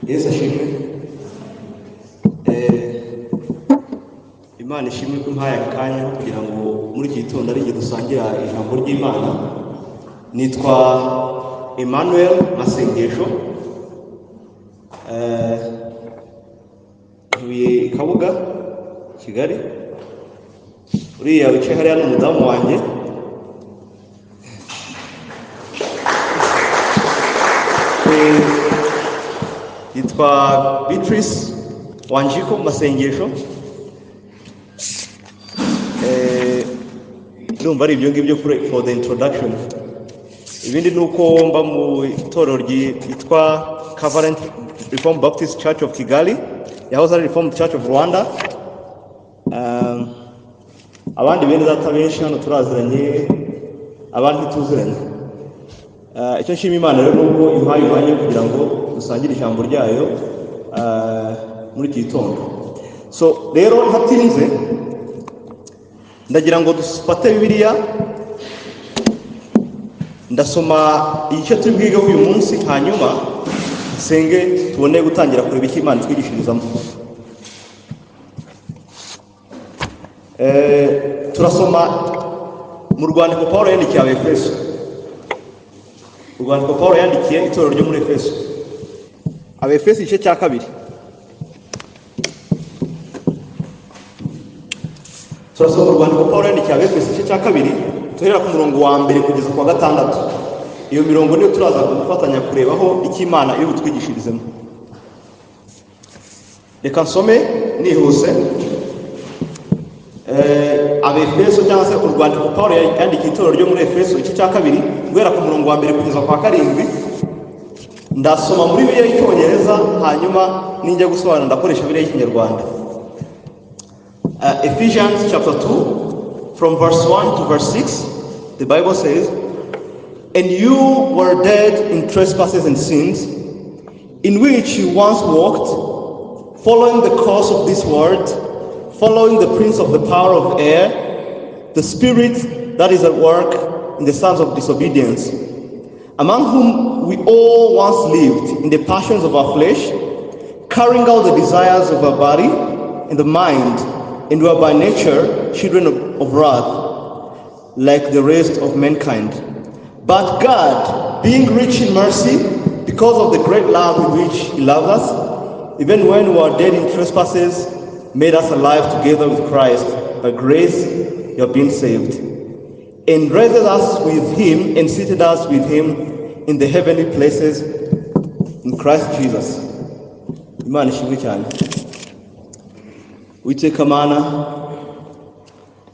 Yesu ashimwe. Imana ishimwe ko impaye aka kanya kugira ngo muri iki gitondo ari igihe dusangira ijambo ry'Imana. Nitwa Emmanuel Masengesho, ntuye i Kabuga, Kigali. Uriya wicaye hariya ni umudamu wanjye. Yitwa Beatrice Wanjiko Masengesho. Ndumva ari ibyo ngibyo for the introduction. Ibindi ni uko mba mu itorero ryitwa Covenant Reformed Baptist Church of Kigali, yahoze ari Reformed Church of Rwanda. Abandi bene data benshi hano turaziranye, abandi ntituziranye. Icyo nshima Imana rero ni uko impaye umwanya kugira ngo dusangire ijambo ryayo muri iki gitondo. So rero ntatinze, ndagira ngo dufate Bibiliya, ndasoma igice turi bwigeho uyu munsi, hanyuma nsenge tubone gutangira kureba icyo Imana itwigishirizamo. Turasoma mu rwandiko Pawulo yandikiye Abefeso. Urwandiko Pawulo yandikiye itorero ryo muri Efeso. Abefeso igice cya 2. Turasoma urwandiko Pawulo yandikiye Abefeso igice cya 2, duhera ku murongo wa 1 kugeza ku wa 6. Iyo mirongo niyo turaza gufatanya kurebaho icyo Imana iri butwigishirizemo. Reka nsome nihuse. Abefeso cyangwa se urwandiko Pawulo yandikiye itorero ryo muri Efeso igice cya 2, guhera ku murongo wa 1 kugeza ku wa 7. Ndasoma muri Bibiliya y'Icyongereza, hanyuma ninjya gusobanura ndakoresha Bibiliya y'Ikinyarwanda. Ephesians chapter 2 from verse 1 to verse 6, the Bible says, And you were dead in trespasses and sins, in which you once walked, following the course of this world, following the prince of the power of air, the spirit that is at work in the sons of disobedience, among whom we all once lived in the passions of our flesh, carrying out the desires of our body and the mind, and were by nature children of wrath, like the rest of mankind. But God, being rich in mercy, because of the great love with which He loved us, even when we were dead in trespasses, made us alive together with Christ. By grace you have been saved. And raised us with Him and seated us with Him in the heavenly places in Christ Jesus. Imana ishimwe cyane. Uwiteka Mana,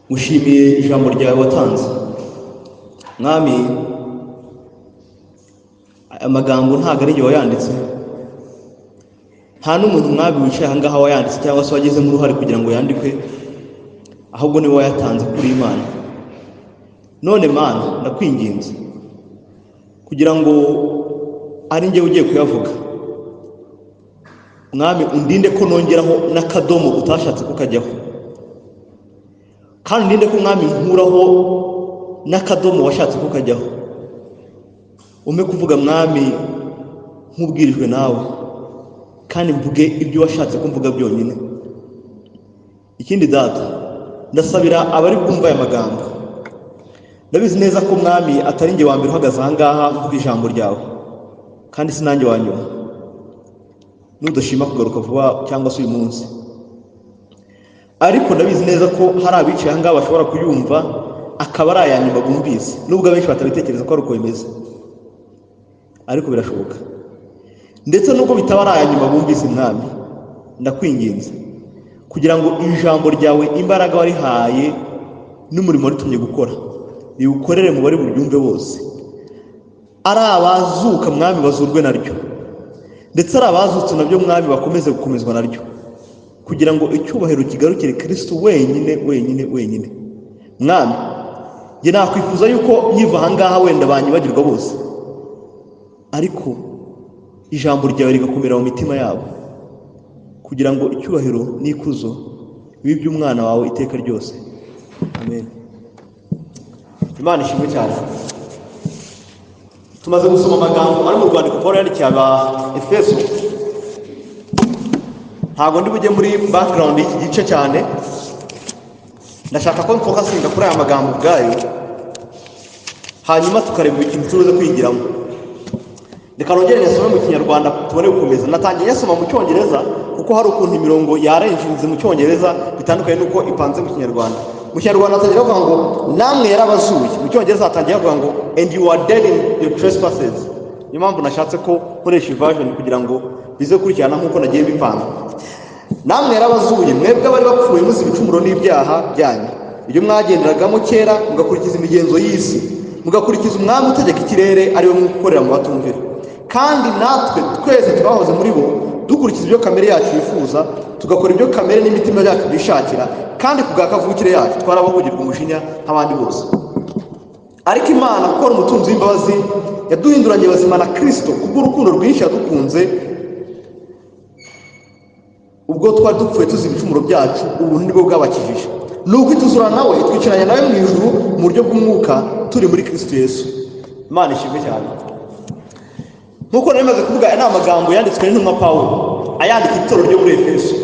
ngushimiye ijambo ryawe watanze. Mwami, aya magambo ntabwo ari njye wayanditse, nta n'umuntu mwami wicaye aha ngaha wayanditse cyangwa se wagizemo uruhare kugira ngo yandikwe, ahubwo niwe wayatanze kuri Imana. None Mana, ndakwinginze kugira ngo ari njye ugiye kuyavuga, Mwami undinde ko nongeraho n'akadomo utashatse ko kajyaho, kandi undinde ko Mwami nkuraho n'akadomo washatse ko kajyaho. Umpe kuvuga Mwami nk'ubwirijwe nawe, kandi mvuge ibyo washatse ko mvuga byonyine. Ikindi Data, ndasabira abari bwumva aya magambo. Ndabizi neza ko Mwami atari njye wa mbere uhagaze aha ngaha mvuga ijambo ryawe, kandi si nanjye wa nyuma, nudashima kugaruka vuba cyangwa se uyu munsi. Ariko ndabizi neza ko hari abicaye aha ngaha bashobora kuyumva akaba ari aya nyuma bumvise, nubwo abenshi batabitekereza ko ari uko bimeze, ariko birashoboka. Ndetse nubwo bitaba ari aya nyuma bumvise, Mwami ndakwinginze kugira ngo ijambo ryawe, imbaraga warihaye n'umurimo waritumye gukora, riwukorere mu bari buryumve bose. Ari abazuka Mwami bazurwe naryo, ndetse ari abazutse nabyo Mwami bakomeze gukomezwa naryo, kugira ngo icyubahiro kigarukire Kristo wenyine wenyine wenyine. Mwami, njye nakwifuza yuko nkiva aha ngaha wenda banyibagirwa bose, ariko ijambo ryawe rigakomera mu mitima yabo, kugira ngo icyubahiro n'ikuzo bibe iby'umwana wawe iteka ryose. Amen. Imana ishimwe cyane. Tumaze gusoma amagambo ari mu rwandiko Pawulo yandikiye aba Efeso. Ntabwo ndi bujye muri background y'iki gice cyane. Ndashaka ko mfocusinga kuri aya magambo ubwayo, hanyuma tukareba ikintu turuze kwigiramo. Reka nongere nyasome mu Kinyarwanda tubone gukomeza. Natangiye nyasoma mu Cyongereza kuko hari ukuntu imirongo yarenjinze mu Cyongereza bitandukanye n'uko ipanze mu Kinyarwanda. Mu Kinyarwanda hatangira bavuga ngo "Namwe yarabazuye", mu Cyongereza hatangira bavuga ngo "And you are dead in your trespasses". Niyo mpamvu nashatse ko nkoresha iyi version kugira ngo bize gukurikirana nk'uko nagiye bipanga. "Namwe yarabazuye, mwebwe abari bapfuye muzi ibicumuro n'ibyaha byanyu, ibyo mwagenderagamo kera mugakurikiza imigenzo y'isi, mugakurikiza umwami utegeka ikirere, ari we mwuka ukorera mu batumvira. Kandi natwe twese twahoze muri bo, dukurikiza ibyo kamere yacu yifuza, tugakora ibyo kamere n'imitima yacu byishakira, kandi ku bwa kavukire yacu twarabahugirwa umujinya nk'abandi bose. Ariko Imana, kuko ari umutunzi w'imbabazi, yaduhinduranye bazima na Kirisito kubw'urukundo rwinshi yadukunze. Ubwo twari dupfuye tuzi ibicumuro byacu, ubuntu nibwo bwabakijije. Ni uko ituzura nawe, twicaranya nawe mu ijuru mu buryo bw'umwuka, turi muri Kirisito Yesu." Imana ishimwe cyane. Nk'uko nari maze kuvuga, aya ni amagambo yanditswe n'intumwa Pawulo ayandika itorero ryo muri Efeso.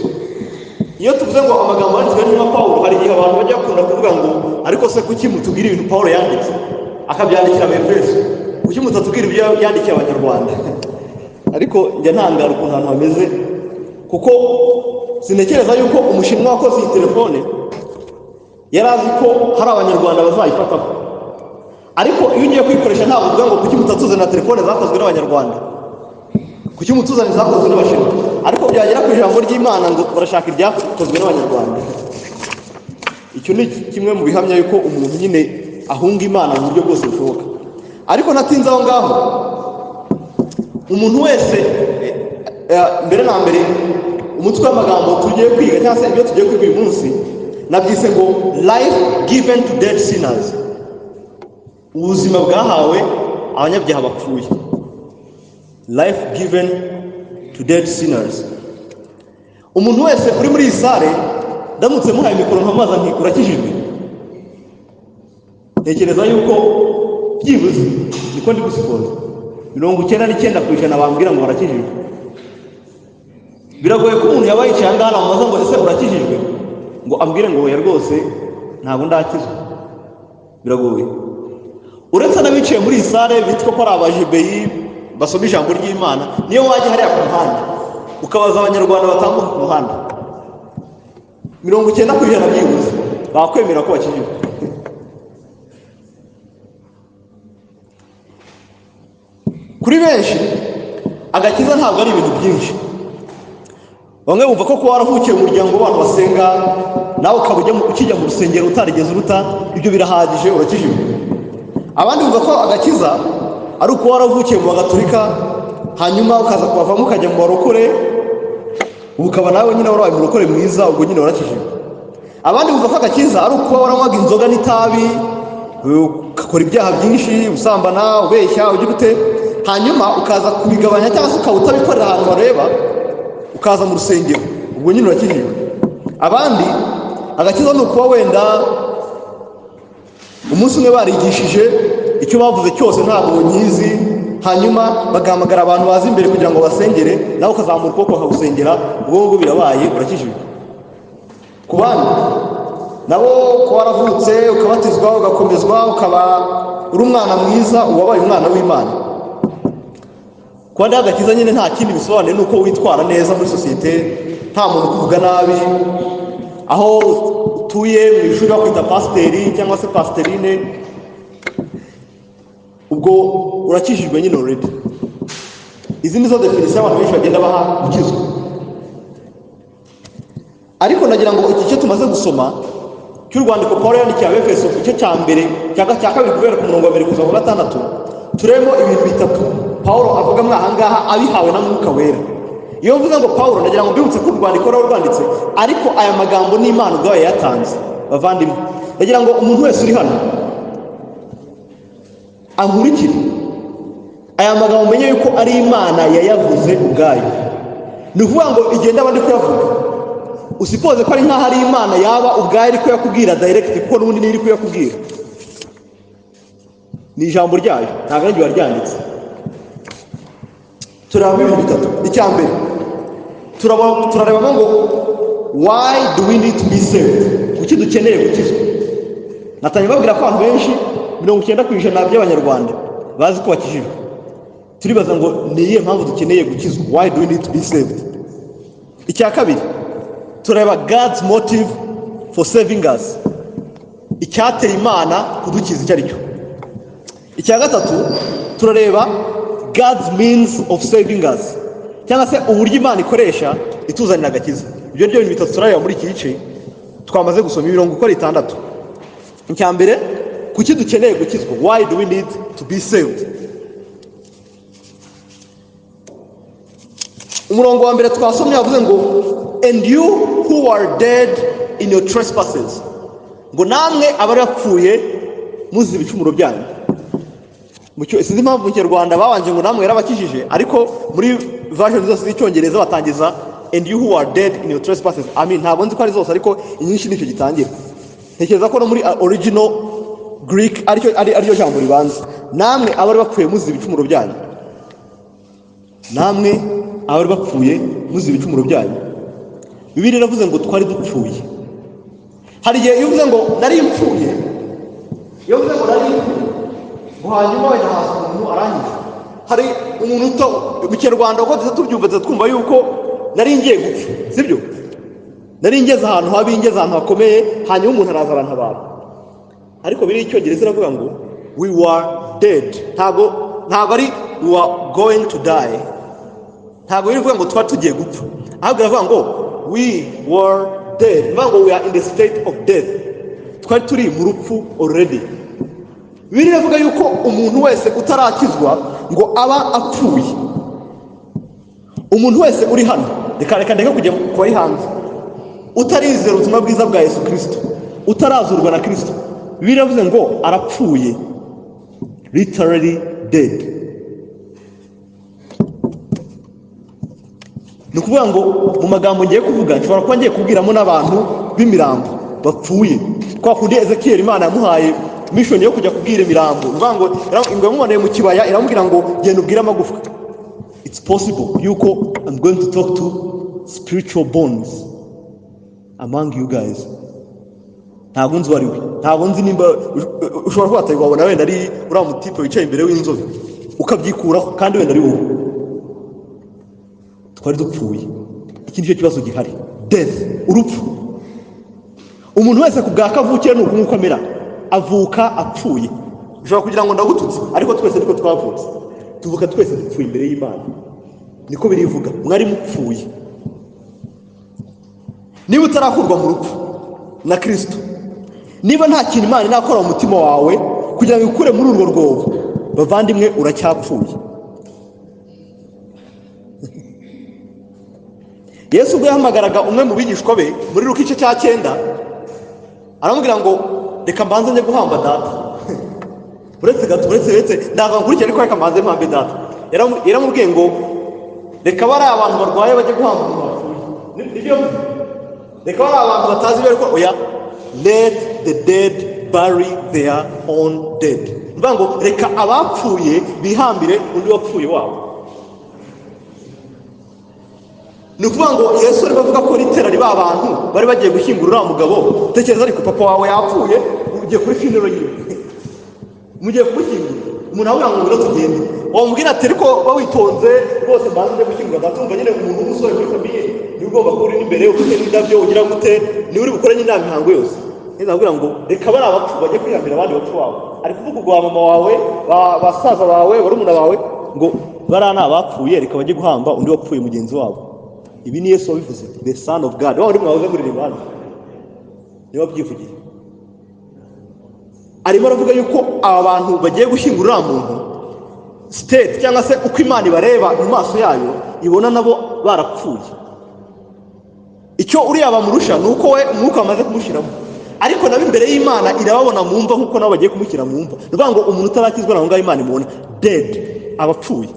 Iyo tuvuze ngo amagambo yanditswe n'intumwa Pawulo, hari igihe abantu bajya bakunda kuvuga ngo "Ariko se kuki mutubwira ibintu Pawulo yanditse akabyandikira Abefeso? Kuki mutatubwira ibyo yandikiye Abanyarwanda?" Ariko njya ntangara ukuntu ahantu hameze, kuko sintekereza yuko Umushinwa wakoze iyi telefone yari azi ko hari Abanyarwanda bazayifataho. Ariko iyo ugiye kuyikoresha, ntabwo uvuga ngo "Kuki mutatuzanira telefone zakozwe n'Abanyarwanda? Kuki mutuzanira izakozwe n'Abashinwa?" Ariko byagera ku ijambo ry'Imana ngo barashaka iryakozwe n'Abanyarwanda. Icyo ni kimwe mu bihamya yuko umuntu nyine ahunga Imana mu buryo bwose bushoboka. Ariko natinze aho ngaho, umuntu wese, mbere na mbere, umutwe w'amagambo tugiye kwiga cyangwa se ibyo tugiye kwiga uyu munsi nabyise ngo "Life given to dead sinners", ubuzima bwahawe abanyabyaha bapfuye. Life given to dead sinners. Umuntu wese uri muri iyi salle, ndamutse muhaye mikoro nkamubaza nti "Urakijijwe?", ntekereza yuko byibuze, niko ndi gusupposa, 99% bambwira ngo barakijijwe. Biragoye ko umuntu yaba yicaye aha ngaha namubaza ngo "Ese urakijijwe?" ngo ambwire ngo "Oya rwose, ntabwo ndakizwa." Biragoye. Uretse n'abicaye muri iyi salle bitwa ko ari abajibeyi basoma ijambo ry'Imana, niyo wajya hariya ku muhanda ukabaza Abanyarwanda batambuka ku muhanda, 90% byibuze bakwemera ko bakijijwe. Kuri benshi agakiza ntabwo ari ibintu byinshi. Bamwe bumva ko kuba waravukiye mu muryango w'abantu basenga, nawe ukaba ukijya mu rusengero utarigeze uruta, ibyo birahagije, urakijijwe. Abandi bumva ko agakiza ari ukuba waravukiye mu Bagatulika, hanyuma ukaza kuhavamo ukajya mu barokore, ubu ukaba nawe nyine warabaye umurokore mwiza, ubwo nyine warakijijwe. Abandi bumva ko agakiza ari ukuba waranywaga inzoga n'itabi, ugakora ibyaha byinshi, usambana, ubeshya, ugira ute, hanyuma ukaza kubigabanya cyangwa se ukaba utabikorera ahantu bareba, ukaza mu rusengero, ubwo nyine urakijijwe. Abandi agakiza ni ukuba wenda umunsi umwe barigishije, icyo bavuze cyose ntabwo nkizi, hanyuma bagahamagara abantu baza imbere kugira ngo basengere, nawe ukazamura ukuboko bakagusengera, ubwo ngubwo birabaye, urakijijwe. Ku bandi nabo, kuba waravutse, ukabatizwa, ugakomezwa, ukaba uri umwana mwiza, uba wabaye umwana w'Imana. Kuba ndiho agakiza nyine nta kindi bisobanuye, ni uko witwara neza muri sosiyete, nta muntu ukuvuga nabi, aho utuye mu ishuri bakwita pasiteri cyangwa se pasiterine, ubwo urakijijwe nyine already. Izi ni zo définition abantu benshi bagenda baha gukizwa. Ariko nagira ngo iki cyo tumaze gusoma cy'urwandiko Paul yandikiye Abefeso, igice cya mbere cyangwa cya kabiri, guhera ku murongo wa mbere kugeza ku wa gatandatu, turebemo ibintu bitatu Paul avuga mo aha ngaha abihawe na Mwuka Wera. Iyo mvuze ngo Paul, ndagira ngo mbibutse ko urwandiko ruba rwanditse, ariko aya magambo n'Imana ubwayo yayatanze. Bavandimwe, ndagira ngo umuntu wese uri hano ankurikire. Aya magambo umenye yuko ari Imana yayavuze ubwayo. Ni ukuvuga ngo igihe ndaba ndi kuyavuga, usuppose ko ari nk'aho ari Imana yaba ubwayo iri kuyakubwira direct, kuko n'ubundi niyo iri kuyakubwira, ni ijambo ryayo, ntabwo ari ryo ryanditse. Tureba ibintu bitatu. Icya mbere, Turarebamo ngo why do we need to be saved, kuki dukeneye gukizwa. Natangiye babwira ko abantu benshi, 90% by'Abanyarwanda bazi ko bakijijwe. Turibaza ngo ni iyihe mpamvu dukeneye gukizwa, why do we need to be saved. Icya kabiri, tureba God's motive for saving us, icyateye Imana kudukiza icyo ari cyo. Icya gatatu, turareba God's means of saving us, cyangwa se uburyo Imana ikoresha ituzanira agakiza. Ibyo ni byo bintu bitatu turareba muri iki gice twamaze gusoma, imirongo uko ari itandatu. Icya mbere, kuki dukeneye gukizwa, why do we need to be saved. Umurongo wa mbere twasomye wavuze ngo and you who are dead in your trespasses, ngo namwe abari bapfuye muzize ibicumuro byanyu. Sinzi impamvu mu Kinyarwanda babanje ngo namwe yarabakijije, ariko muri version zose z'Icyongereza batangiza and you who are dead in your trespasses. I mean, ntabwo nzi ko ari zose, ariko inyinshi nicyo gitangira. Ntekereza ko no muri original Greek aricyo ariryo jambo ribanza, namwe abari bapfuye muzize ibicumuro byanyu, namwe abari bapfuye muzize ibicumuro byanyu. Bibiliya iravuze ngo twari dupfuye. Hari igihe iyo uvuze ngo nari mpfuye, iyo uvuze ngo nari mpfuye, ngo hanyuma wenda haza umuntu arangiza, hari umuntu uto mu Kinyarwanda uko duhita tubyumva, duhita twumva yuko nari ngiye gupfa, sibyo? Nari ngeze ahantu habi, ngeze ahantu hakomeye, hanyuma umuntu araza arantabara. Ariko biri Icyongereza iravuga ngo we were dead, ntabwo ari we were going to die, ntabwo biri kuvuga ngo twari tugiye gupfa, ahubwo iravuga ngo we were dead, bivuga ngo we are in the state of death, twari turi mu rupfu already. Bibiliya iravuga yuko umuntu wese utarakizwa ngo aba apfuye. Umuntu wese uri hano, reka ndeke kujya ku bari hanze, utarizera ubutumwa bwiza bwa Yesu Kirisito, utarazurwa na Kirisito, Bibiliya iravuze ngo arapfuye, literally dead. Ni ukuvuga ngo mu magambo ngiye kuvuga, nshobora kuba ngiye kubwiramo n'abantu b'imirambo bapfuye, kwa kundi Ezekiyeli Imana yamuhaye mission yo kujya kubwira imirambo. Ni ukuvuga ngo ingwe yamuboneye mu kibaya iramubwira ngo genda ubwire amagufwa. It's possible yuko I'm going to talk to spiritual bones among you guys. Ntabwo nzi uwo ari we, ntabwo nzi nimba ushobora kuba watari wabona wenda ari uriya mutipe wicaye imbere w'inzobe, ukabyikuraho kandi wenda ari wowe. Twari dupfuye. Iki nicyo kibazo gihari, death, urupfu. Umuntu wese ku bwa kavukire ni uku nguko amera, avuka apfuye. Ushobora kugira ngo ndagututse, ariko twese niko twavutse, tuvuka twese dupfuye imbere y'Imana, niko birivuga, mwari mupfuye. Niba utarakurwa mu rupfu na Kirisito, niba nta kintu Imana inakora mu mutima wawe kugira ngo ikure muri urwo rwobo, bavandimwe, uracyapfuye. Yesu ubwo yahamagaraga umwe mu bigishwa be muri Luka igice cya 9, aramubwira ngo reka mbanze njye guhamba data, uretse gato, uretse ntabwo nkurikira, ariko reka mbanze mpambe data. Yaramubwiye ngo reka bari abantu barwaye bajye guhamba umuntu wapfuye, nibyo yavuze, reka bari abantu batazi ibyo ariko oya, let the dead bury their own dead. Ni ukuvuga ngo reka abapfuye bihambire undi wapfuye wabo. Ni ukuvuga ngo Yesu arimo avuga ko literally ba bantu bari bagiye gushyingura uriya mugabo. Tekereza ariko, papa wawe yapfuye, ugiye kuri funeral yiwe, mugiye kumushyingura, umuntu avuga ngo ngwino tugende, wamubwira ati ariko ba witonze rwose mbanze njye gushyingura data. Wumva nyine umuntu w'umusore muri famille niwe ugomba kuba uri n'imbere, ufite n'indabyo, ugira gute, niwe uri bukore nyine imihango yose. Neza avuga ngo reka bari abapfu bajye kwihambira abandi bapfu babo. Ari kuvuga ubwo ba mama wawe, basaza bawe, barumuna bawe, ngo bariya ni abapfuye, reka bajye guhamba undi wapfuye mugenzi wabo. Ibi ni Yesu wabivuze, the son of God, wa wundi mwahoze muririmba hano, niwe wabyivugiye. Arimo aravuga yuko aba bantu bagiye gushyingura uriya muntu, state cyangwa se uko Imana ibareba mu maso yayo, ibona nabo barapfuye. Icyo uriya bamurusha ni uko we umwuka wamaze kumushyiramo, ariko nabo imbere y'Imana irababona mu mva nk'uko nabo bagiye kumushyira mu mva. Ni ukuvuga ngo umuntu utarakizwa naho ngaho Imana imubona dead, abapfuye.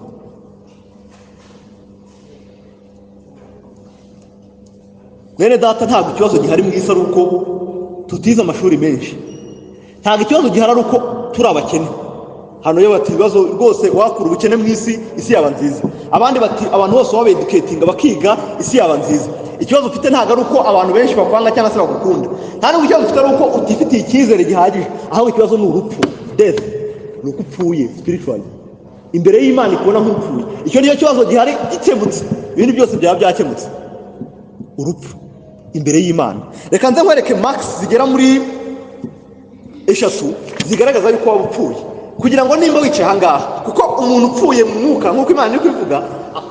Mwene data, ntabwo ikibazo gihari mu isi ari uko tutize amashuri menshi, ntabwo ikibazo gihari ari uko turi abakene. Hano iyo bati ibibazo rwose wakura ubukene mu isi, isi yaba nziza. Abandi bati abantu bose baba educatinga bakiga, isi yaba nziza. Ikibazo ufite ntabwo ari uko abantu benshi bakwanga cyangwa se bagukunda, nta nubwo ikibazo ufite ari uko utifitiye icyizere gihagije, ahubwo ikibazo ni urupfu, death, ni uko upfuye spiritually imbere y'Imana, ikubona nk'upfuye. Icyo nicyo kibazo gihari. Gikemutse, ibindi byose byaba byakemutse. Urupfu imbere y'Imana. Reka nze nkwereke marks zigera muri eshatu zigaragaza yuko waba upfuye, kugira ngo nimba wicaye aha ngaha, kuko umuntu upfuye mu mwuka, nk'uko Imana iri kubivuga,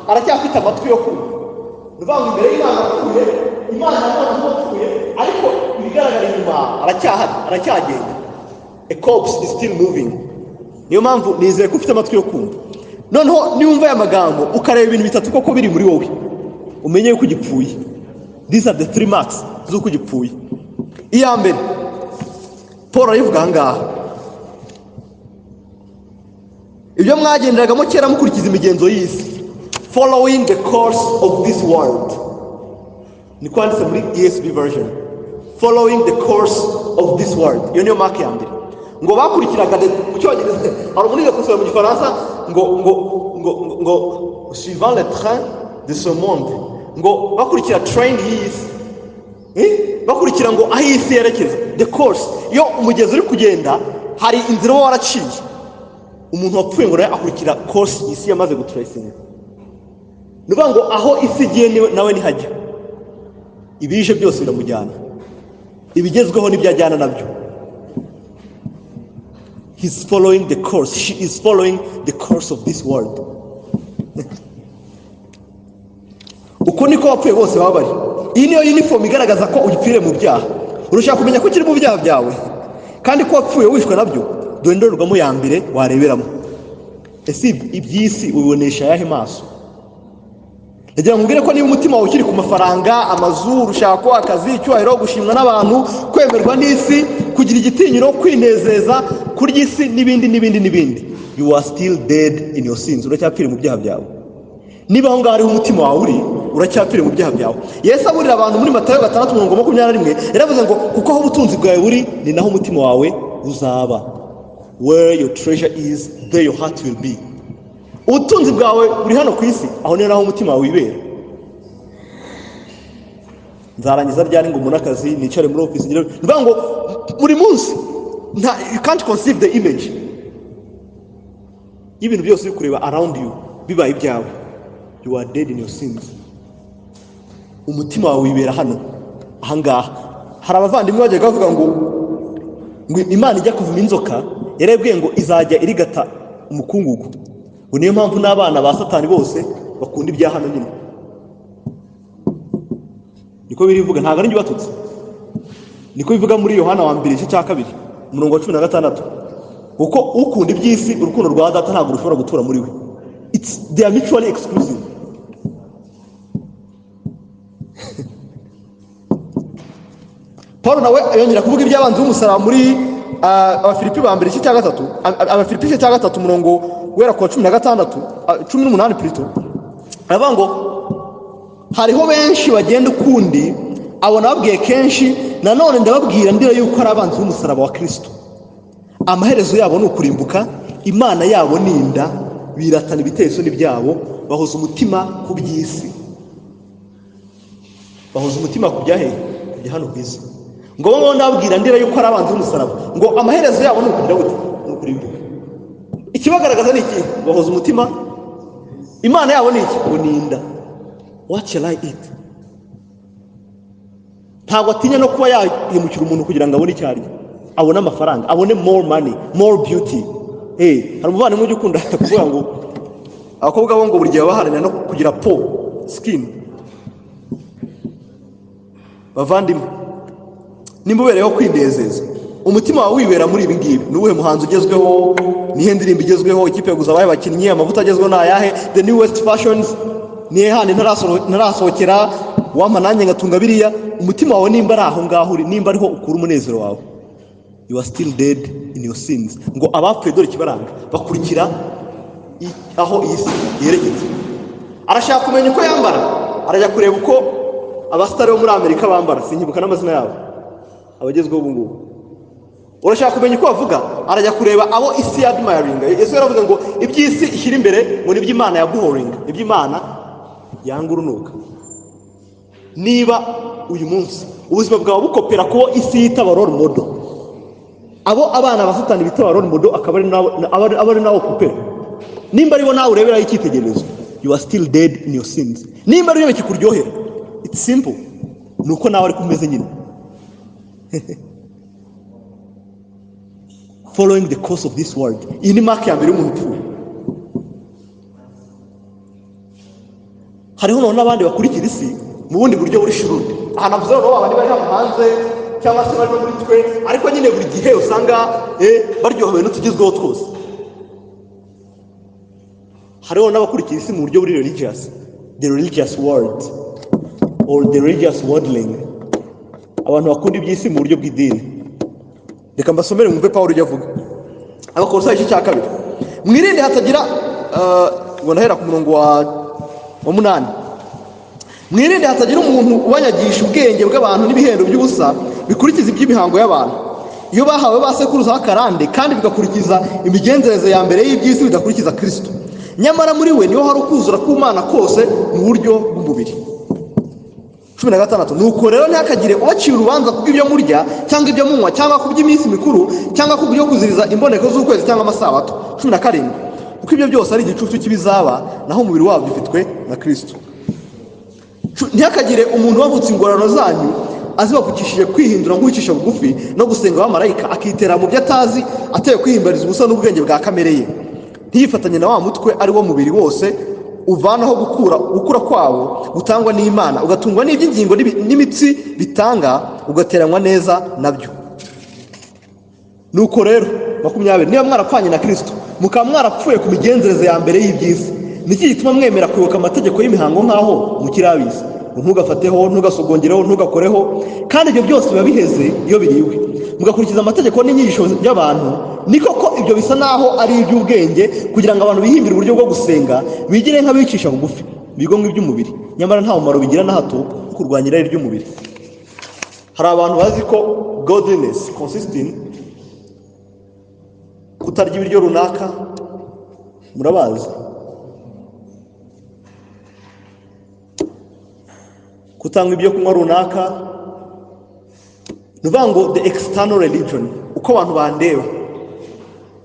aracyafite amatwi yo kumva. Ni ukuvuga ngo imbere y'Imana apfuye, Imana yabona nk'upfuye, ariko ibigaragara inyuma aracyahari, aracyagenda. A corpse is still moving. Niyo mpamvu nizeye ko ufite amatwi yo kumva. Noneho niwumva aya magambo, ukareba ibintu bitatu koko biri muri wowe, umenye yuko ugipfuye. These are the three marks z'uko ugipfuye. Iya mbere, Paul arayivuga aha ngaha: ibyo mwagenderagamo kera mukurikiza imigenzo y'isi, following the course of this world. Niko handitse muri ESV version, following the course of this world. Iyo niyo mark ya mbere. Ngo bakurikiraga mu Cyongereza, hari umuntu wize gusoma mu Gifaransa ngo suivant le train de ce monde, ngo bakurikira train y'iyi si. Bakurikira ngo aho iyi si yerekeza, the course. Iyo umugezi uri kugenda, hari inzira uba waraciye. Umuntu wapfuye ngo nawe akurikira course isi yamaze gutracinga. Ni ukuvuga ngo aho isi igiye nawe nihajya. Ibije byose biramujyana, ibigezweho nibyo ajyana nabyo. He's following the course, she is following the course of this world. Uko niko abapfuye bose baba bari. Iyi niyo uniform igaragaza ko ugipfiriye mu byaha. Urashaka kumenya ko ukiri mu byaha byawe kandi ko wapfuye wishwe nabyo? Dore indorerwamo ya mbere wareberamo. Ese iby'isi ubibonesha ayahe maso? Ndagira ngo nkubwire ko niba umutima wawe ukiri ku mafaranga, amazu, urushako, akazi, icyubahiro, gushimwa n'abantu, kwemerwa n'isi, kugira igitinyiro, kwinezeza, kurya isi n'ibindi n'ibindi n'ibindi, you are still dead in your sins. Uracyapfira mu byaha byawe. Niba aho ngaho ariho umutima wawe uri, uracyapfira mu byaha byawe. Yesu aburira abantu muri Matayo 6 umurongo 21, yaravuze ngo kuko aho ubutunzi bwawe buri, ni naho umutima wawe uzaba. Where your treasure is, there your heart will be. Ubutunzi bwawe buri hano ku isi, aho ni naho umutima wawe wibera. Nzarangiza ryari ngo mbone akazi, nicare muri ofisi ngire? Ni ukuvuga ngo buri munsi you can't conceive the image y'ibintu byose uri kureba around you bibaye ibyawe. You are dead in your sins. Umutima wawe wibera hano ahangaha. Hari abavandimwe bajyaga bavuga ngo Imana ijya kuvuma inzoka, yarabwiye ngo izajya irigata umukungugu. Ngo niyo mpamvu n'abana ba Satani bose bakunda ibya hano nyine. Niko birivuga, ntabwo ari njye ubatutse. Niko bivuga muri Yohana wa mbere igice cya 2 umurongo wa 16, kuko ukunda iby'isi, urukundo rwa Data ntabwo rushobora gutura muri we. They are mutually exclusive. Paul nawe yongera kuvuga iby'abanzi b'umusaraba muri Abafilipi ba mbere igice cya 3, Abafilipi igice cya 3 umurongo guhera ku wa 16, 18 plutôt. Aravuga ngo hariho benshi bagenda ukundi, abo nababwiye kenshi, nanone ndababwira ndira yuko ari abanzi b'umusaraba wa Kristo. Amaherezo yabo ni ukurimbuka, Imana yabo ni inda, biratana ibiteye isoni byabo, bahoza umutima ku by'isi. Bahoza umutima ku byahehe? Ku bya hano ku isi. Ngo bo ndababwira ndira yuko ari abanzi b'umusaraba, ngo amaherezo yabo ni ukugira gute? Ni ukurimbuka. Ikibagaragaza ni iki? Bahoza umutima, Imana yabo ni iki? Ngo ni inda. What shall I eat? Ntabwo atinya no kuba yahemukira umuntu kugira ngo abone icyo arya, abone amafaranga, abone more money, more beauty. Hey, hari umuvandimwe ujya ukunda kuvuga ngo abakobwa bo ngo buri gihe baba baharanira no kugira po skin. Bavandimwe, nimba ubereyeho kwinezeza, umutima wawe wibera muri ibi ngibi, ni uwuhe muhanzi ugezweho, nihe ndirimbo igezweho, ikipe yaguze abahe bakinnyi, amavuta agezweho ni ayahe, the newest fashions, nihe handi ntarasohokera, wampa nanjye ngatunga biriya. Umutima wawe nimba ari aho ngaho uri, nimba ariho ukura umunezero wawe, you are still dead in your sins. Ngo abapfuye dore ikibaranga: bakurikira aho iyi si yerekeza. Arashaka kumenya uko yambara, arajya kureba uko abasitari bo muri Amerika bambara, sinkibuka n'amazina yabo, abagezweho ubu ngubu. Urashaka kumenya uko bavuga, arajya kureba abo isi yadmiringa. Yesu yaravuze ngo iby'isi ishyira imbere ngo nibyo Imana yaguhoringa, ibyo Imana yanga urunuka. Niba uyu munsi ubuzima bwawe bukopera kubo isi yitaba role model, abo abana ba Satani bitaba role model akaba ari nawe ukopera, nimba aribo nawe ureberaho icyitegererezo, you are still dead in your sins. Nimba ari byo bikikuryohera, it's simple, ni uko nawe ariko umeze nyine. Following the course of this world. Iyi ni mark ya mbere y'umuntu upfuye. Hariho noneho n'abandi bakurikira isi mu bundi buryo buri shurude. Aha navuze noneho abandi bari hano hanze cyangwa se bari muri twe, ariko nyine buri gihe usanga baryohewe n'utugezweho twose. Hariho n'abakurikira isi mu buryo buri religious, the religious world or the religious worldling, abantu bakunda iby'isi mu buryo bw'idini. Reka mbasomere mwumve Pawulo ujya avuga. Abakolosayi igice cya 2, mwirinde hatagira ngo ndahera ku murongo wa 8. Mwirinde hatagira umuntu ubanyagisha ubwenge bw'abantu n'ibihendo by'ubusa bikurikiza iby'imihango y'abantu, iyo bahawe ba sekuruza b'akarande, kandi bigakurikiza imigenzereze ya mbere y'iby'isi bidakurikiza Kristo. Nyamara muri we niho hari ukuzura k'Umana kose mu buryo bw'umubiri. 16, nuko rero ntihakagire ubacira urubanza kubw'ibyo murya cyangwa ibyo munywa cyangwa ku by'iminsi mikuru cyangwa ku byo kuziriza imboneko z'ukwezi cyangwa amasabato. 17, kuko ibyo byose ari igicucu cy'ibizaba, naho umubiri wabyo ufitwe na Kristo. Ntihakagire umuntu wavutse ingororano zanyu azibavukishije kwihindura nk'uwicisha bugufi no gusenga abamarayika, akitera mu byo atazi, ateye kwihimbariza ubusa n'ubwenge bwa kamere ye, ntiyifatanye na wa mutwe ari wo mubiri wose uvanaho gukura kwawo gutangwa n'Imana, ugatungwa n'iby'ingingo n'imitsi bitanga, ugateranywa neza nabyo. Nuko rero 20, niba mwarapfanye na Kristo mukaba mwarapfuye ku migenzereze ya mbere y'iby'isi, niki gituma mwemera kwibuka amategeko y'imihango nk'aho mukiri ab'isi? Ntugafateho, ntugasogongereho, ntugakoreho, kandi ibyo byose biba biheze iyo biriwe, mugakurikiza amategeko n'inyigisho by'abantu. Ni koko ibyo bisa naho ari iby'ubwenge, kugira ngo abantu bihimbire uburyo bwo gusenga, bigire nk'abicisha bugufi, bigomwe iby'umubiri, nyamara nta mumaro bigira na hato kurwanya irari ry'umubiri. Hari abantu bazi ko godliness consists in kutarya ibiryo runaka, murabazi, kutanywa ibyo kunywa runaka. Ni ukuvuga ngo the external religion, uko abantu bandeba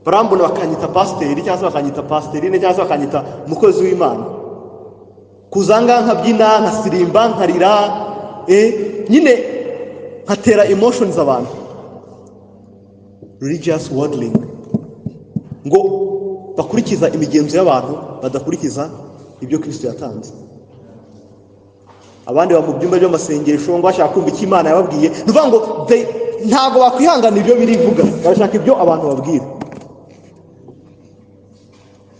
barambona bakanyita pasiteri cyangwa se bakanyita pasiterine cyangwa se bakanyita umukozi w'Imana, kuzanga nkabyina, nkasirimba, nkarira, nyine nkatera emotions abantu, religious worldling, ngo bakurikiza imigenzo y'abantu badakurikiza ibyo Kristo yatanze. Abandi baba mu byumba by'amasengesho ngo bashaka kumva icyo Imana yababwiye. Ni ukuvuga ngo ntabwo bakwihangana ibyo birivuga, barashaka ibyo abantu babwira.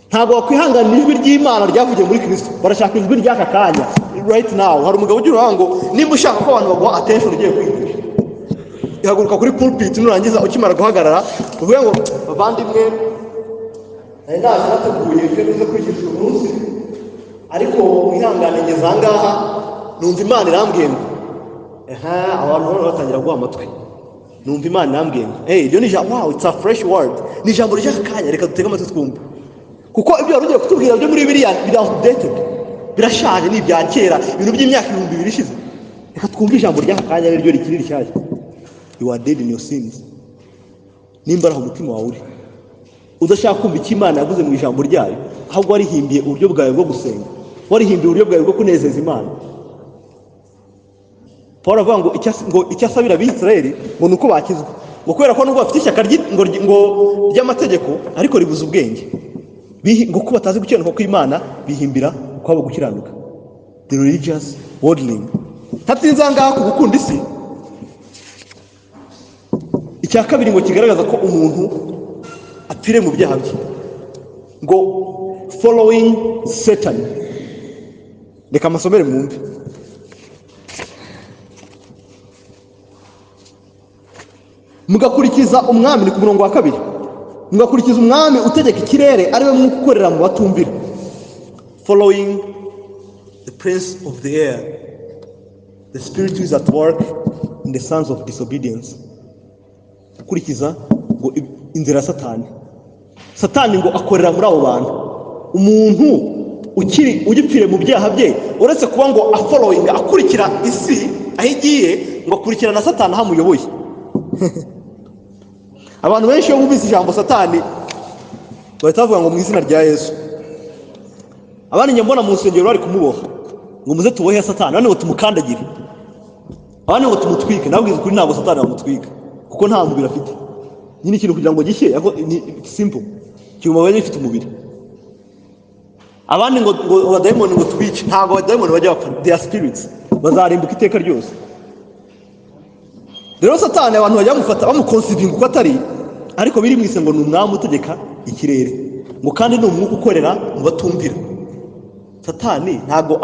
Ntabwo bakwihanganira ijwi ry'Imana ryavugiye muri Kristo, barashaka ijwi ry'aka kanya, right now. Hari umugabo ugira uruhanga ngo nimba ushaka ko abantu baguha attention ugiye kwigisha, ihaguruka kuri pulpit, nurangiza ukimara guhagarara uvuge ngo bavandimwe, nari naje nateguye ibyo nize kwigisha uyu munsi, ariko mwihangane ngeze aha ngaha numva Imana irambwiye ngo aha, abantu bose batangira guha amatwi, numva Imana irambwiye ngo hey, iryo ni ijambo, wow, it's a fresh word, ni ijambo ry'aka kanya, reka dutege amatwi twumve, kuko ibyo wari ugiye kutubwira byo muri biriya biri outdated, birashaje, ni ibya kera, ibintu by'imyaka 2000 ishize, reka twumve ijambo ry'aka kanya ariryo rikiri rishyashya. You are dead in your sins. Nimba ari aho umutima wawe uri, udashaka kumva icyo Imana yavuze mu ijambo ryayo, ahubwo warihimbiye uburyo bwawe bwo gusenga, warihimbiye uburyo bwawe bwo kunezeza Imana. Paul avuga ngo icyo asabira Abisirayeli ngo ni uko bakizwa, ngo kubera ko nubwo bafite ishyaka ngo ry'amategeko ariko ribuza ubwenge, ngo ko batazi gukiranuka kw'Imana, bihimbira ukwabo gukiranuka, the religious worldling. Ntatinze aha ngaha ku gukunda isi. Icya kabiri ngo kigaragaza ko umuntu apfire mu byaha bye, ngo following Satan. Reka amasomere mwumve. Mugakurikiza umwami, ni ku murongo wa 2, mugakurikiza umwami utegeka ikirere, ariwe mwuka ukorera mu batumvira. Following the prince of the air, the spirit is at work in the sons of disobedience. Gukurikiza ngo inzira ya Satani. Satani ngo akorera muri abo bantu. Umuntu ugipfire mu byaha bye, uretse kuba ngo afollowinga, akurikira isi aho igiye, ngo akurikira na Satani aho amuyoboye. Abantu benshi iyo bumvise ijambo Satani bahita bavuga ngo mu izina rya Yesu. Abandi njya mbona mu nsengero bari kumuboha ngo muze tubohe Satani, abandi ngo tumukandagire, abandi ngo tumutwike. Nabwiza ukuri, ntabwo Satani bamutwika kuko nta mubiri afite. Nyine ikintu kugira ngo gishye ni simple, kiguma gifite umubiri. Abandi ngo abadayimoni ngo tubice, ntabwo abadayimoni bajya bapfa, they are spirits, bazarimbuka iteka ryose. Rero Satani abantu bajya bamufata bamukonsivinga uko atari, ariko biri mwise ngo ni umwami utegeka ikirere, ngo kandi ni umwuka ukorera mu batumvira. Satani ntabwo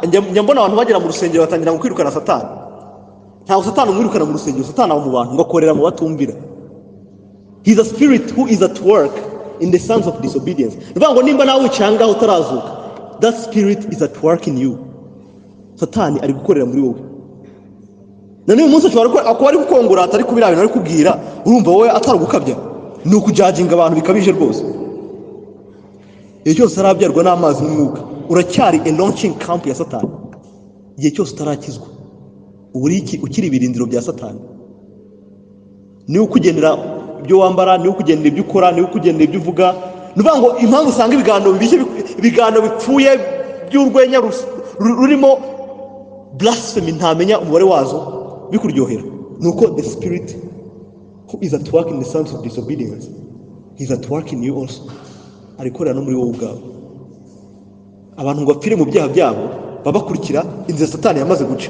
njya mbona abantu bagera mu rusengero batangira ngo kwirukana Satani. Ntabwo Satani umwirukana mu rusengero, Satani aba mu bantu ngo akorera mu batumvira. He is a spirit who is at work in the sons of disobedience. Ni ukuvuga ngo nimba nawe wicaye ahangaha utarazuka, that spirit is at work in you. Satani ari gukorera muri wowe. Na n'uyu munsi ashobora kuba ari gukongora, atari kubira bintu ari kubwira, urumva wowe atari ugukabya, ni ukujajinga abantu bikabije rwose. Igihe cyose utarabyarwa n'amazi n'umwuka, uracyari a launching camp ya Satani. Igihe cyose utarakizwa, uba ukiri ibirindiro bya Satani. Niwe ukugenera ibyo wambara, niwe ukugenera ibyo ukora, niwe ukugenera ibyo uvuga. Ni ukuvuga ngo impamvu usanga ibiganiro bibishye, ibiganiro bipfuye by'urwenya rurimo blasphemy, ntamenya umubare wazo, bikuryohera, ni uko the spirit who is at work in the sons of disobedience, he is at work in you also. Arikorera no muri wowe ubwawe. Abantu ngo bapfire mu byaha byabo baba bakurikira inzira Satani yamaze guca.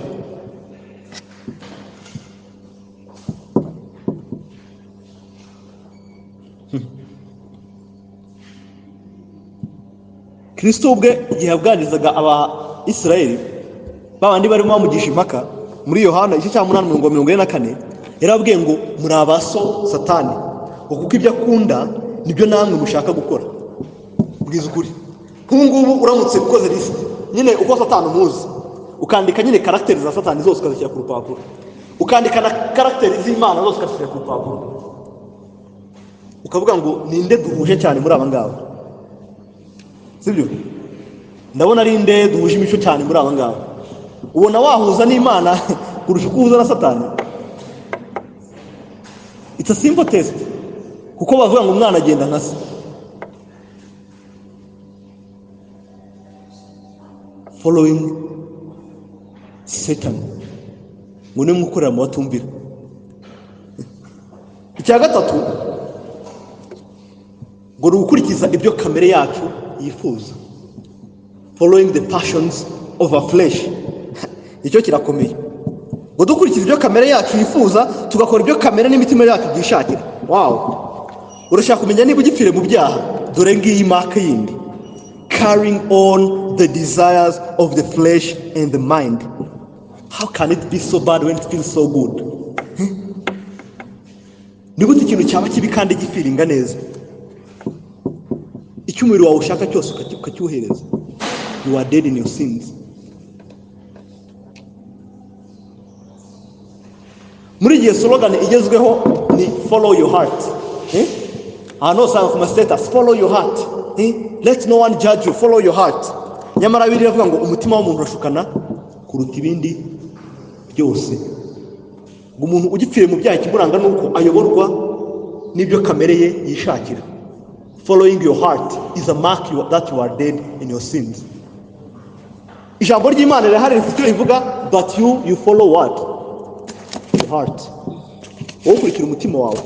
Kristo ubwe igihe yabwanizaga aba Isirayeli babandi barimo bamugisha impaka, muri Yohana igice cya 8 umurongo wa 44, yarababwiye ngo muri abaso Satani, ngo kuko ibyo akunda nibyo namwe mushaka gukora. Mbwiza ukuri, nk'ubu ngubu uramutse ukoze list nyine uko Satani umuzi, ukandika nyine caractère za Satani zose ukazishyira ku rupapuro, ukandika na caractère z'Imana zose ukazishyira ku rupapuro, ukavuga ngo ninde duhuje cyane muri aba ngaba, sibyo? Ndabona ari nde duhuje imico cyane muri aba ngaba. Ubona wahuza n'Imana kurusha uko uhuza na Satani. It's a simple test, kuko bavuga ngo umwana agenda nka se. Following Satan ngo niwe mukorera mu batumvira. Icya gatatu ngo ni ugukurikiza ibyo kamere yacu yifuza, following the passions of our flesh. Icyo kirakomeye, ngo dukurikiza ibyo kamere yacu yifuza, tugakora ibyo kamere n'imitima yacu byishakira. Wow, urashaka kumenya niba ugipfire mu byaha? Dore ngiyi mark yindi: carrying on the desires of the flesh and the mind. How can it be so bad when it feels so good? Ni gute ikintu cyaba kibi kandi gifeelinga neza? Icyo umubiri wawe ushaka cyose ukacyuhereza. You are dead in your sins. Muri igihe slogan igezweho ni follow your heart. Ahantu hose usanga ku ma status follow your heart. Let no one judge you, follow your heart. Nyamara Bibiliya iravuga ngo umutima w'umuntu urashukana kuruta ibindi byose. Ngo umuntu ugipfiriye mu byaha, ikimuranga ni uko ayoborwa n'ibyo kamere ye yishakira. Following your heart is a mark that you are dead in your sins. Ijambo ry'Imana rirahari rifite icyo rivuga, but you follow what? Your heart. Wowe ukurikira umutima wawe.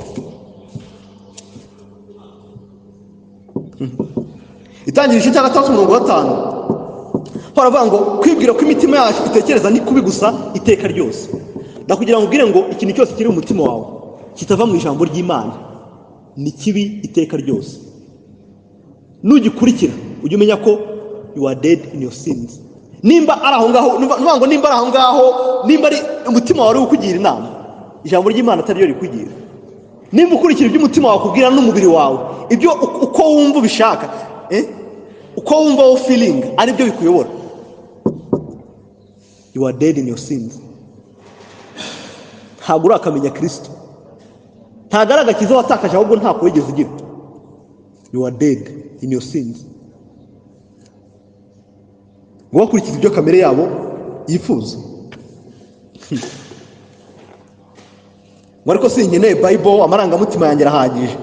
Itangira igice cya 6 umurongo wa 5, baravuga ngo kwibwira ko imitima yacu itekereza ni kubi gusa iteka ryose. Ndakugira ngo ubwire ngo ikintu cyose kiri mu mutima wawe kitava mu ijambo ry'Imana ni kibi iteka ryose. Nugikurikira ujye umenya ko you are dead in your sins. Nimba ari aho ngaho, numva ngo nimba ari aho ngaho, nimba ari umutima wawe uri kukugira inama, ijambo ry'Imana atari ryo rikugira, nimba ukurikira ibyo umutima wawe ukubwira n'umubiri wawe, ibyo uko wumva ubishaka, uko wumva wo feeling ari byo bikuyobora, you are dead in your sins. Ntabwo urakamenya Kristo. Ntabwo ari agakiza watakaje, ahubwo ntako wigeze ugira. You are dead in your sins. Ngo bakurikize ibyo kamere yabo yifuza. Ngo ariko sinkeneye Bible, amarangamutima yanjye arahagije.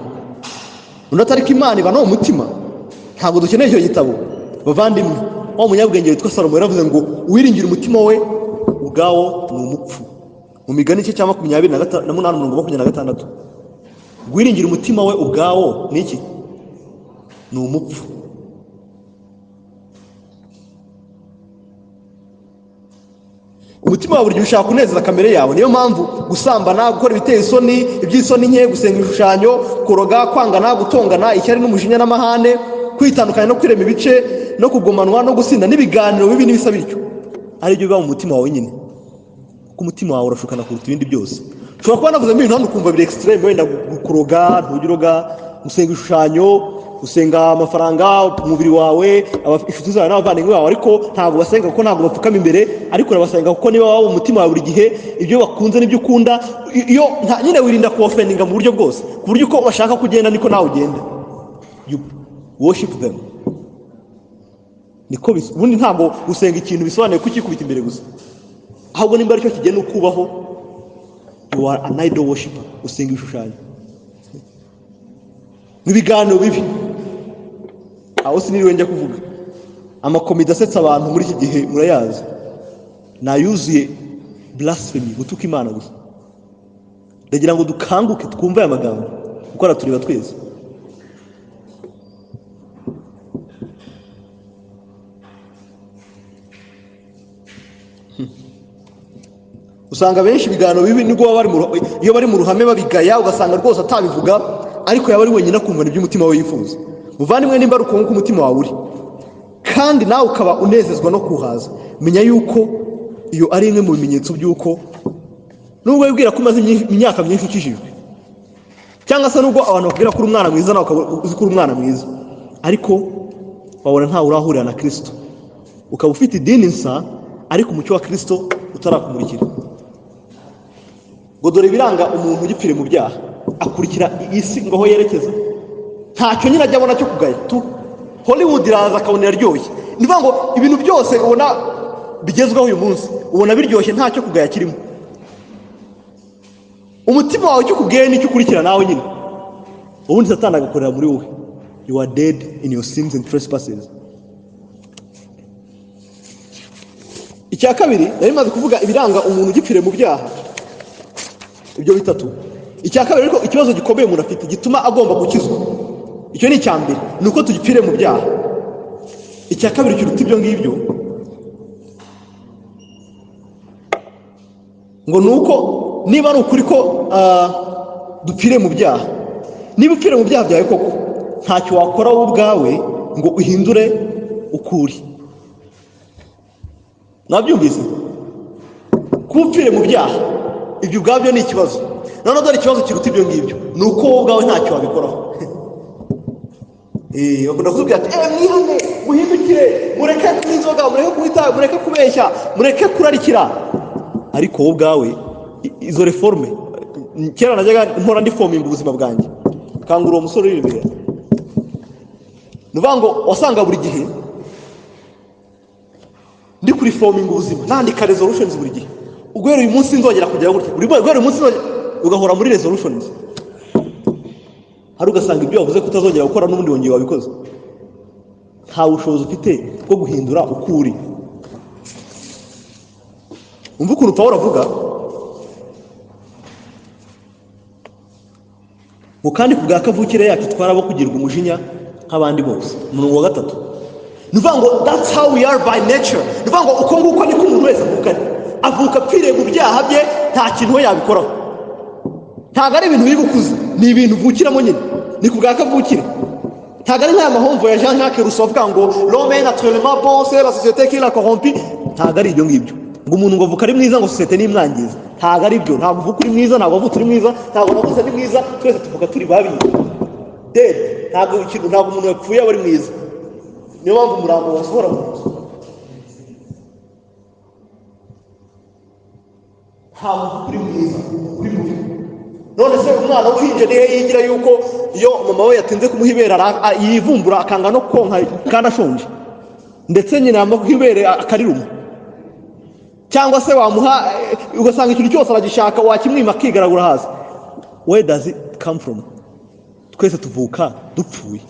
Undi atari ko Imana iba no mu mutima, ntabwo dukeneye icyo gitabo. Bavandimwe, wa munyabwenge witwa Salomo yaravuze ngo uwiringira umutima we ubwawo ni umupfu. Mu migani igice cya 28 umurongo 26, wiringira umutima we ubwawo ni iki? Ni umupfu. Umutima wawe buri gihe ushaka kunezeza kamere yawe. Niyo mpamvu gusambana, gukora ibiteye isoni, iby'isoni nke, gusenga ibishushanyo, kuroga, kwangana, gutongana, ishyari n'umujinya n'amahane, kwitandukanya no kwirema ibice, no kugomanwa no gusinda n'ibiganiro bibi n'ibisa bityo, ari byo biba mu mutima wawe nyine. Kuko umutima wawe urashukana kuruta ibindi byose. Ushobora kuba navuzemo ibintu hano ukumva biri extreme, wenda kuroga, ntujya uroga, gusenga ibishushanyo, gusenga amafaranga, umubiri wawe, inshuti zawe n'abavandimwe bawe, ariko ntabwo basenga kuko ntabwo bapfukama imbere, ariko urabasenga kuko niba waba umutima wawe buri gihe ibyo bakunze n'ibyo ukunda, iyo nyine wirinda kubaofendinga mu buryo bwose, ku buryo uko bashaka kugenda niko nawe ugenda. You worship them. Niko ubundi ntabwo gusenga ikintu bisobanuye kukikubita imbere gusa, ahubwo nimba aricyo kigena ukubaho, you are an idol worshiper, usenga ibishushanyo n'ibiganiro bibi. Aho siniriwe njya kuvuga amakomedi asetsa abantu muri iki gihe murayazi, nayuzuye blasphemy, gutuka Imana gusa. Ndagira ngo dukanguke twumve aya magambo kuko aratureba twese. Usanga benshi ibiganiro bibi nibwo baba bari iyo bari mu ruhame babigaya, ugasanga rwose atabivuga, ariko yaba ari wenyine akumva ibyo umutima we yifuza. Muvandimwe, nimba ari uko nguko umutima wawe uri, kandi nawe ukaba unezezwa no kuhaza, menya yuko iyo ari imwe mu bimenyetso by'uko nubwo wibwira ko umaze imyaka myinshi ukijijwe, cyangwa se nubwo abantu bakubwira ko uri umwana mwiza, nawe ukaba uzi ko uri umwana mwiza, ariko wabona ntawe urahurira na Kristo, ukaba ufite idini nsa ariko umucyo wa Kristo utarakumurikira. Ngo dore ibiranga umuntu ugipfire mu byaha, akurikira isi ngo aho yerekeza, ntacyo nyine ajya abona cyo kugaya tu. Hollywood iraza akabona iraryoshye. Ni ukuvuga ngo ibintu byose ubona bigezweho uyu munsi ubona biryoshye, ntacyo kugaya kirimo. Umutima wawe icyo ukubwiye nicyo ukurikira nawe nyine, ubundi Satani agakorera muri wowe. You are dead in your sins and trespasses. Icya kabiri, nari maze kuvuga ibiranga umuntu ugipfire mu byaha, ibyo bitatu. Icya kabiri ariko ikibazo gikomeye umuntu afite gituma agomba gukizwa, icyo ni icya mbere, ni uko tugipfire mu byaha. Icya kabiri kiruta ibyo ngibyo ngo ni uko niba ari ukuri ko dupfire mu byaha, niba upfire mu byaha byawe koko, ntacyo wakora wowe ubwawe ngo uhindure ukuri. Mwabyumvise? Kuba upfire mu byaha ibyo ubwabyo ni ikibazo. Noneho dore ikibazo kiruta ibyo ngibyo, ni uko wowe ubwawe ntacyo wabikoraho. Bakunda kutubwira ati mwihane, muhindukire, mureke kunywa inzoga, mureke kunywa itabi, mureke kubeshya, mureke kurarikira. Ariko wowe ubwawe izo reforme, kera najyaga mpora ndifominga ubuzima bwanjye, kangura uwo musore uri imbere. Ni ukuvuga ngo wasanga buri gihe ndi kurifominga ubuzima, nandika resolutions buri gihe. Guhera uyu munsi nzongera kugera gutya, guhera uyu munsi nzongera, ugahora muri resolutions. Hari ugasanga ibyo wavuze ko utazongera gukora n'ubundi wongeye wabikoze. Nta bushobozi ufite bwo guhindura uko uri. Umva ukuntu Pawulo avuga ngo kandi ku bwa kavukire yacu twarabo kugirwa umujinya nk'abandi bose. Umurongo wa 3. Ni ukuvuga ngo that's how we are by nature. Ni ukuvuga ngo uko nguko niko umuntu wese avuka. Avuka apfiriye mu byaha bye, nta kintu we yabikoraho. Ntabwo ari ibintu biri gukuza, ni ibintu uvukiramo nyine, ni ku bwa kavukire. Ntabwo ari nk'aya mahomvo ya Jean Jacques Rousseau avuga ngo l'homme est naturellement bon, c'est la société qui l'a corrompu. Ntabwo ari ibyo ngibyo. Ngo umuntu ngo avuka ari mwiza ngo société nimwangiza. Ntabwo ari byo. Ntabwo uvuka uri mwiza, ntabwo wavutse uri mwiza, ntabwo navutse ndi mwiza, twese tuvuka turi babi. Dead. Ntabwo ikintu, ntabwo umuntu yapfuye aba ari mwiza. Niyo mpamvu umurambo wasohora mu nzu. Ntabwo uvuka uri mwiza, uri mubi. None se umwana w'uruhinja nihe yigira yuko iyo mama we yatinze kumuha ibere yivumbura akanga no konka kandi ashonje, ndetse nyina yamuha ibere akariruma, cyangwa se wamuha ugasanga ikintu cyose aragishaka, wakimwima akigaragura hasi. Where does it come from? Twese tuvuka dupfuye,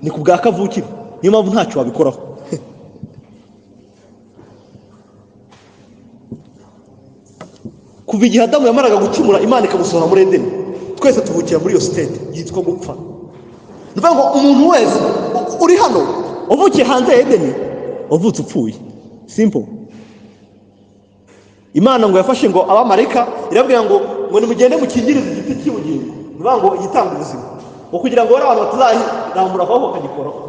ni ku bwa kavukire, niyo mpamvu ntacyo wabikoraho. Kuva igihe Adamu yamaraga gucumura, Imana ikamusohora muri Edeni, twese tuvukira muri iyo state yitwa gupfa. Ni ukuvuga ngo umuntu wese uri hano wavukiye hanze ya Edeni, wavutse upfuye. Simple. Imana ngo yafashe ngo abamarayika irabwira ngo nimugende mukingirize igiti cy'ubugingo, ni ukuvuga ngo igitanga ubuzima, ngo kugira ngo abantu batazarambura akaboko bakagikoraho.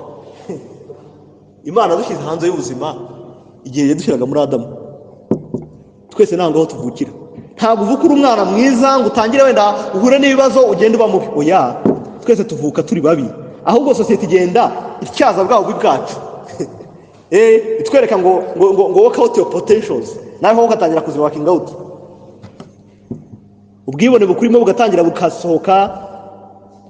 Imana dushyize hanze y'ubuzima igihe yadushyiraga muri Adamu, twese ntabwo aho tuvukira. Ntabwo uvuka uri umwana mwiza ngo utangire wenda uhure n'ibibazo ugende uba mubi. Oya, twese tuvuka turi babi, ahubwo sosiyete igenda ityaza bwa bubi bwacu, itwereka ngo work out your potentials, nawe ho ugatangira kuzi working out, ubwibone bukurimo bugatangira bukasohoka,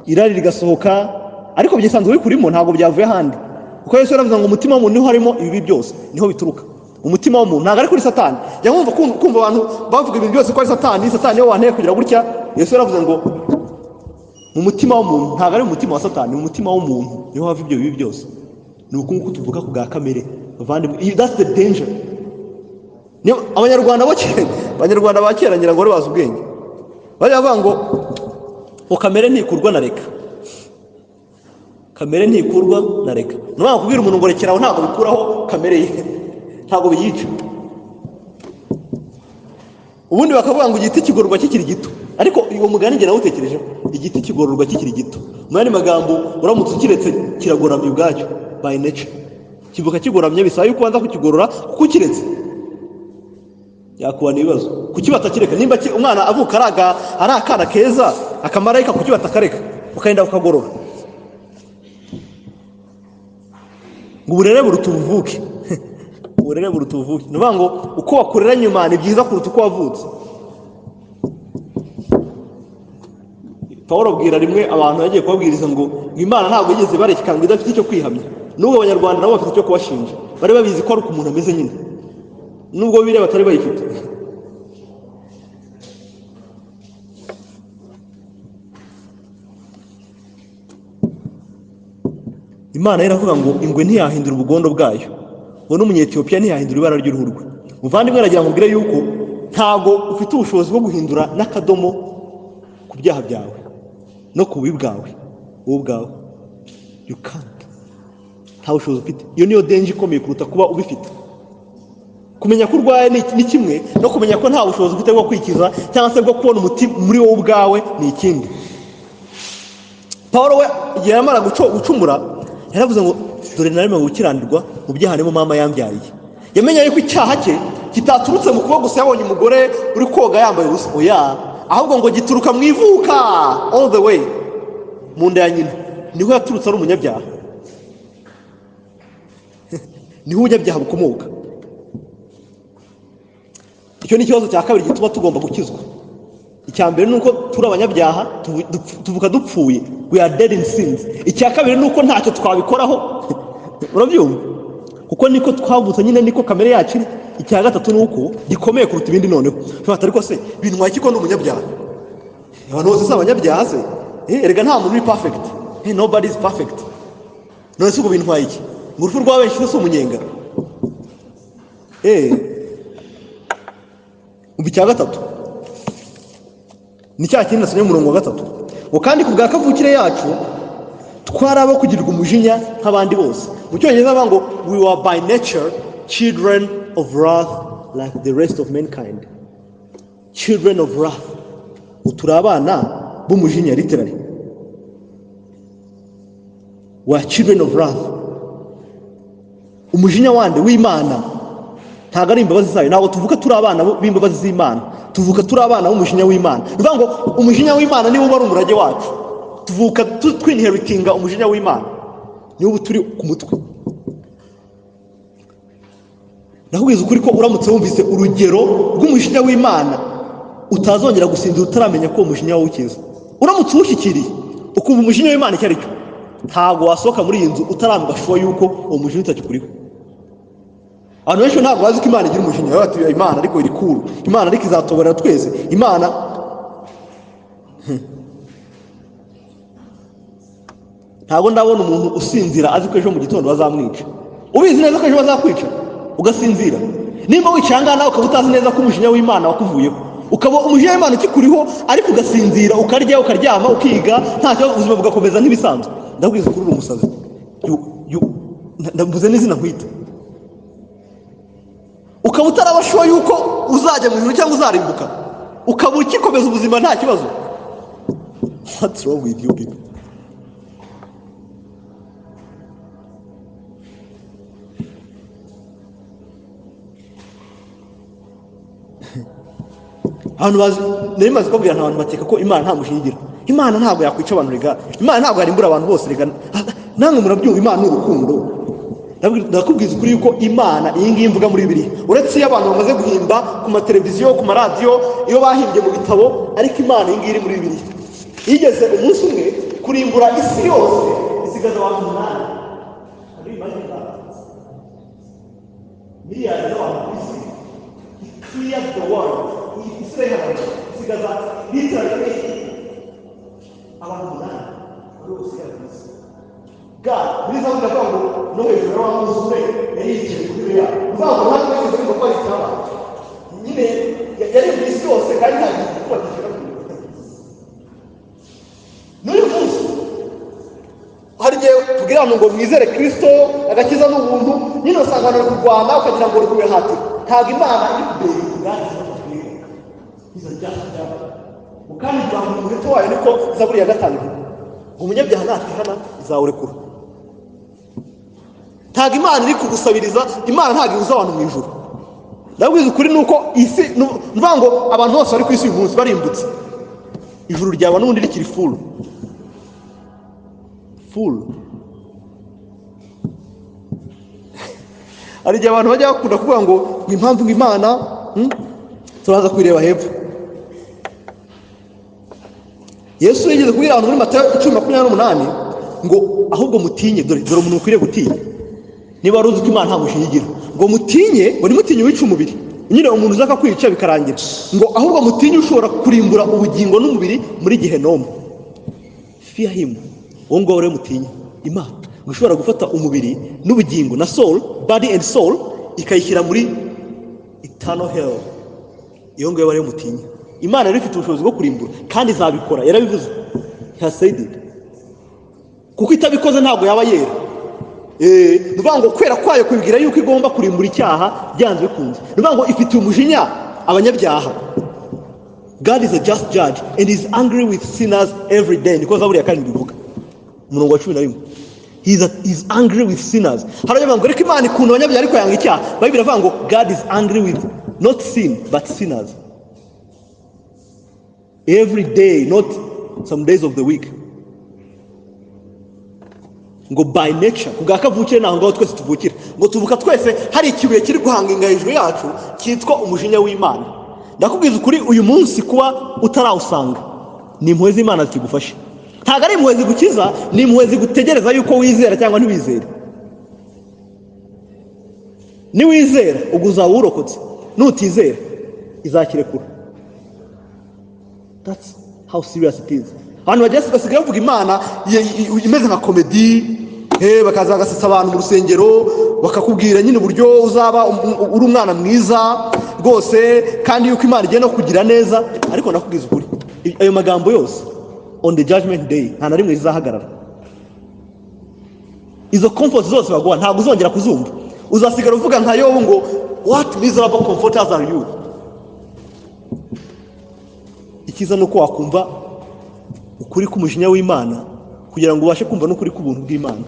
irari rigasohoka, ariko byisanzwe bikurimo, ntabwo byavuye ahandi. Kuko Yesu yaravuze ngo umutima w'umuntu niho harimo ibibi byose, niho bituruka. Umutima w'umuntu ntabwo ari kuri Satani. Jya wumva kumva abantu bavuga ibintu byose ko ari Satani, Satani niwe wanteye kugira gutya. Yesu yaravuze ngo mu mutima w'umuntu, ntabwo ari mu mutima wa Satani, mu mutima w'umuntu niho hava ibyo bibi byose. Ni uku nguku tuvuga ku bwa kamere, bavandimwe. That's the danger. Abanyarwanda ba kera ngira ngo bari bazi ubwenge, bajya bavuga ngo kamere ntikurwa na reka, kamere ntikurwa na reka. Ni ukuvuga kubwira umuntu ngo rekeraho ntabwo bikuraho kamere ye, ntabwo biyica. Ubundi bakavuga ngo igiti kigororwa kikiri gito, ariko uwo mugani njye nawutekerejeho, igiti kigororwa kikiri gito. Mu yandi magambo, uramutse ukiretse kiragoramye ubwacyo by nature, kivuka kigoramye, bisaba yuko ubanza kukigorora, kuko ukiretse yakubana ibibazo. Kuki batakireka? Nimba umwana avuka ari akana keza, akamarayika, kuki batakareka ukagenda ukagorora? Ngo uburere buruta ubuvuke. Uburere buruta ubuvuke. Ni ukuvuga ngo uko wakurera nyuma ni byiza kuruta uko wavutse. Pawulo abwira rimwe abantu yagiye kubabwiriza ngo Imana ntabwo yigeze bareka ngo idafite icyo kwihamya. N'ubwo Abanyarwanda nabo bafite icyo kubashinja, bari babizi ko ari uko umuntu ameze nyine, nubwo Bibiliya batari bayifite. Imana iravuga ngo ingwe ntiyahindura ubugondo bwayo, ngo n'umunyetiyopiya ntiyahindura ibara ry'uruhu rwe. Muvandimwe, aragira ngo mbwire yuko ntabwo ufite ubushobozi bwo guhindura n'akadomo ku byaha byawe no ku bubi bwawe, wowe ubwawe. You can't. Nta bushobozi ufite. Iyo niyo danger ikomeye kuruta kuba ubifite. Kumenya ko urwaye ni kimwe, no kumenya ko nta bushobozi ufite bwo kwikiza cyangwa se bwo kubona umuti muri wowe ubwawe ni ikindi. Paul we igihe yamara gucumura yaravuze ngo dore naremwe gukiranirwa mu byaha nimo mama yambyariye. Yamenye yuko icyaha cye kitaturutse mu kuba gusa yabonye umugore uri koga yambaye ubusa, oya, ahubwo ngo gituruka mu ivuka all the way mu nda ya nyina, niho yaturutse ari umunyabyaha, niho ubunyabyaha bukomoka. Icyo ni ikibazo cya kabiri gituma tugomba gukizwa. Icya mbere ni uko turi abanyabyaha, tuvuka dupfuye, we are dead in sins. Icya kabiri ni uko ntacyo twabikoraho, urabyumva, kuko niko twavutse nyine, niko kamere yacu iri. Icya gatatu ni uko gikomeye kuruta ibindi. Noneho ushobora ariko se bintwaye iki ko ndi umunyabyaha? Abantu bose si abanyabyaha se? Erega nta muntu uri perfect. Nobody is perfect. None se ubwo bintwaye iki? Ngo urupfu rwa benshi si umunyenga? Umva icya gatatu ni cya kindi nasomye mu murongo wa gatatu, ngo kandi ku bwa kavukire yacu twari abo kugirirwa umujinya nk'abandi bose. Mu cyongereza bavuga ngo we were by nature children of wrath like the rest of mankind. Children of wrath, turi abana b'umujinya, literally we are children of wrath. Umujinya wande? W'Imana. Ntabwo ari imbabazi zayo. Ntabwo tuvuka turi abana b'imbabazi z'Imana, tuvuka turi abana b'umujinya w'Imana. Ni ukuvuga ngo umujinya w'Imana niwo uba ari umurage wacu, tuvuka twinheritinga umujinya w'Imana, niwo uba turi ku mutwe. Nakubwiza ukuri ko uramutse wumvise urugero rw'umujinya w'Imana Utazongera gusinzira utaramenya ko uwo mujinya wawukiza. Uramutse uwushyikiriye ukumva umujinya w'Imana icyo ari cyo, ntabwo wasohoka muri iyi nzu utaramba shuwa yuko uwo mujinya utakikuriho. Abantu benshi ntabwo bazi ko Imana igira umujinya. Bati Imana ariko iri cool, Imana ariko izatoborera twese, Imana. Ntabwo ndabona umuntu usinzira azi ko ejo mu gitondo bazamwica. Ubizi neza ko ejo bazakwica ugasinzira. Nimba wicaye ahangaha nawe ukaba utazi neza ko umujinya w'Imana wakuvuyeho, ukaba umujinya w'Imana ukikuriho ariko ugasinzira, ukarya, ukaryama, ukiga, nta kibazo, ubuzima bugakomeza nk'ibisanzwe, ndabwiza ukuri uri umusazi. Ndavuze n'izina nkwita. Ukaba utarabashuwa yuko uzajya mu ijuru cyangwa uzarimbuka, ukaba ukikomeza ubuzima nta kibazo. What's wrong with you people? Abantu bazi, nari maze kubabwira, abantu bateka ko Imana nta mujinya igira. Imana ntabwo yakwica abantu rega, Imana ntabwo yarimbura abantu bose rega. Namwe murabyumva, Imana ni urukundo. Ndakubwiza ukuri yuko Imana iyi ngiyi mvuga muri Bibiliya, uretse iyo abantu bamaze guhimba ku mateleviziyo, ku maradiyo, iyo bahimbye mu bitabo, ariko Imana iyi ngiyi iri muri Bibiliya yigeze umunsi umwe kurimbura isi yose isigaza abantu 8. Miliyari z'abantu ku isi, cleared the world, isi irayihanagura, isigaza literally abantu 8 bari gusigara ku isi. God, muri za ndavuga ngo no hejuru ya wa mwuzure yari yicaye ku ntebe yayo. Uvuga ngo ntabwo yigeze yumva ko ari icyabaye. Nyine yari mu isi yose kandi nta gihe kuba gishobora kugira. N'uyu munsi hari igihe tubwira abantu ngo mwizere Kristo, agakiza n'ubuntu, nyine usanga abantu bari kurwana ukagira ngo uri kubihatira. Ntabwo Imana iri kubera ubwatsi izo byaha. Kandi ijambo umuheto wayo niko Zaburi ya 5 ivuga. Ngo umunyabyaha natihana izawurekura. Ntabwo Imana iri kugusabiriza, Imana ntabwo ibuza abantu mu ijuru. Ndabwiza ukuri nuko isi, mvuga ngo abantu bose bari ku isi uyu munsi barimbutse, ijuru ryaba n'ubundi rikiri full. Full. Hari igihe abantu bajya bakunda kuvuga ngo impamvu ngo Imana, turaza kuyireba hepfo. Yesu yigeze kubwira abantu muri Matayo 10:28 ngo ahubwo mutinye, dore umuntu ukwiriye gutinya. Niba wari uzi ko Imana nta mujinya igira, ngo mutinye, ngo ntimutinye uwica umubiri, nyine umuntu uza akakwica bikarangira, ngo ahubwo mutinye ushobora kurimbura ubugingo n'umubiri muri gehinomu. Fear him, uwo nguwo rero mutinye. Imana ngo ishobora gufata umubiri n'ubugingo na soul, body and soul, ikayishyira muri eternal hell. Iyo ngiyo rero mutinye. Imana rero ifite ubushobozi bwo kurimbura kandi izabikora, yarabivuze. He has said it. Kuko itabikoze ntabwo yaba yera. Ni ukuvuga ngo kwera kwayo kubibwira yuko igomba kurimbura icyaha byanze bikunze. Ni ukuvuga ngo ifitiye umujinya abanyabyaha. God is a just judge and is angry with sinners every day. Niko Zaburi ya 7 ivuga. Umurongo wa 11. He is angry with sinners. Hari abavuga ngo ariko Imana ikunda abanyabyaha ariko yanga icyaha. Bible iravuga ngo God is angry with not sin but sinners. Every day, not some days of the week. Ngo by nature, kubwa kavukire naho ngaho twese tuvukira, ngo tuvuka twese hari ikibuye kiri guhanginga hejuru yacu cyitwa umujinya w'Imana. Ndakubwiza ukuri uyu munsi kuba utarawusanga ni impuhwe z'Imana zikigufasha. Ntabwo ari impuhwe zigukiza, ni impuhwe zigutegereza yuko wizera cyangwa ntiwizere. Niwizera ubwo uzaba urokotse, nutizera izakirekura. That's how serious it is. Abantu basigaye bavuga Imana imeze nka komedi, bakaza bagasetsa abantu mu rusengero, bakakubwira nyine uburyo uzaba uri umwana mwiza rwose, kandi yuko Imana igenda kukugira neza. Ariko ndakubwiza ukuri, ayo magambo yose on the judgment day nta na rimwe rizahagarara. Izo comfort zose baguha ntabwo uzongera kuzumva. Uzasigara uvuga nka Yobu ngo what miserable comforters are you. Icyiza ni uko wakumva ukuri k'umujinya w'Imana kugira ngo ubashe kumva n'ukuri k'ubuntu bw'Imana.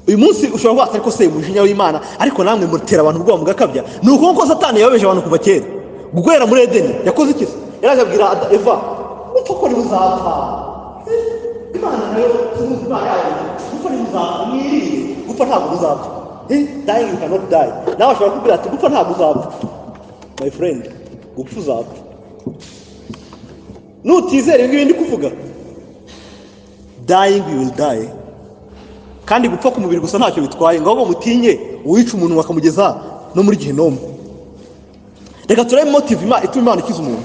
Uyu munsi ushobora kuba ariko se umujinya w'Imana, ariko namwe mutera abantu ubwoba mugakabya. Ni uko nkuko Satani yababeje abantu kuva kera. Guhera muri Edeni yakoze iki? Yaraje abwira Eva, upfa ko ntibuzapfa. Imana nayo tuzi Imana yayo, gupfa ntibuzapfa, mwirinde gupfa ntabwo muzapfa. Dying, you cannot die. Nawe ashobora kubwira ati gupfa ntabwo uzapfa. My friend, gupfa uzapfa. Nutizera ibi ngibi ndi kuvuga, dying you will die. Kandi gupfa ku mubiri gusa ntacyo bitwaye, ngo ahubwo mutinye uwica umuntu bakamugeza no muri gehinomu. Reka turebe motive ituma Imana ikiza umuntu.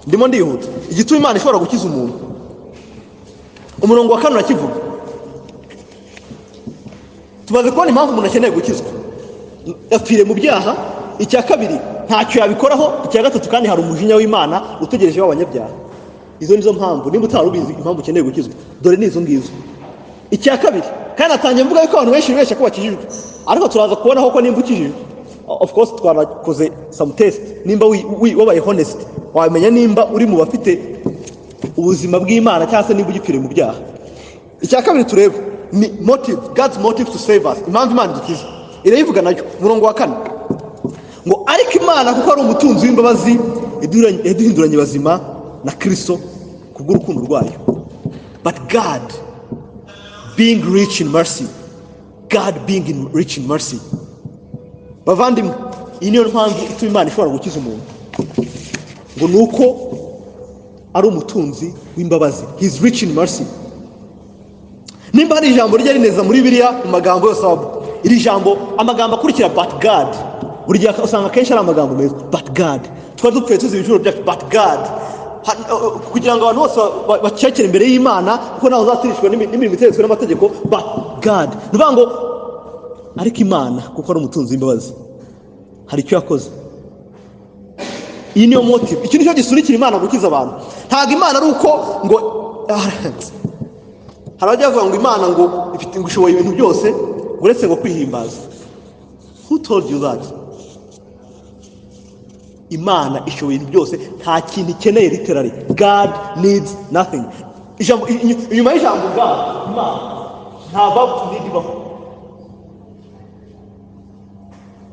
Ndimo ndihuta. Igituma Imana ishobora gukiza umuntu, umurongo wa 4 urakivuga. Tumaze kubona impamvu umuntu akeneye gukizwa: yapfiriye mu byaha. Icya kabiri, ntacyo yabikoraho. Icya gatatu, kandi hari umujinya w'Imana utegereje w'abanyabyaha. Izo nizo mpamvu. Nimba utari ubizi impamvu ukeneye gukizwa, dore ni izo ngizo. Icya kabiri, kandi natangiye mvuga yuko abantu benshi bibeshya ko bakijijwe, ariko turaza kubonaho ko nimba ukijijwe, of course twarakoze some test, nimba wabaye honest wamenya nimba uri mu bafite ubuzima bw'Imana cyangwa se nimba ugipfiriye mu byaha. Icya kabiri turebe ni motive, God's motive to save us, impamvu Imana idukiza. Irayivuga nayo, umurongo wa 4, ngo ariko Imana kuko ari umutunzi w'imbabazi yaduhinduranye bazima na Kristo kubw'urukundo rwayo. But God being rich in mercy, God being rich in mercy. Bavandimwe, iyi niyo mpamvu ituma Imana ishobora gukiza umuntu, ngo ni uko ari umutunzi w'imbabazi. He is rich in mercy. Nimba hari ijambo rijya rineza muri Bibiliya mu magambo yose abaho, iri jambo, amagambo akurikira but God, buri gihe usanga akenshi ari amagambo meza. But God, twari dupfuye tuzi ibicuro byacu, but God, kugira ngo abantu bose bacecekere imbere y'Imana, kuko ntawe uzatirishwa n'imirimo itegetswe n'amategeko. But God, ni ukuvuga ngo ariko Imana kuko ari umutunzi w'imbabazi hari icyo yakoze. Iyi niyo motive, iki nicyo gisunikira Imana gukiza abantu. Ntabwo Imana ari uko ngo hari abajya bavuga ngo Imana ngo ifite ngo ishoboye ibintu byose uretse ngo kwihimbaza. Who told you that? Imana ishoboye ibintu byose, nta kintu ikeneye literally. God needs nothing. Ijambo inyuma y'ijambo God, Imana, nta verb to need ibaho.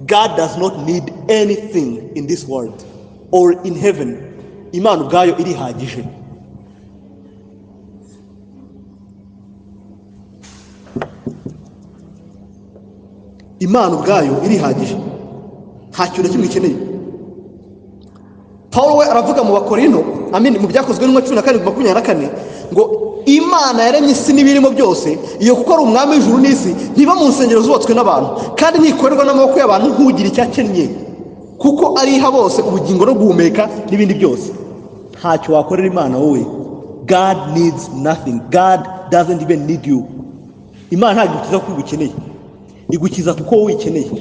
God does not need anything in this world or in heaven. Imana ubwayo irihagije. Imana ubwayo irihagije, nta kintu na kimwe ikeneye. Paul we aravuga mu Bakorino, amin, mu Byakozwe n'Intumwa 17:24, ngo Imana yaremye isi n'ibirimo byose, iyo kuko ari umwami w'ijuru n'isi, ntiba mu nsengero zubatswe n'abantu, kandi ntikorerwa n'amaboko y'abantu nk'ugira icyo akennye, kuko ariha bose ubugingo no guhumeka n'ibindi byose. Ntacyo wakorera Imana wowe. God needs nothing. God doesn't even need you. Imana ntabwo igukiza kuko igukeneye, igukiza kuko wowe uyikeneye.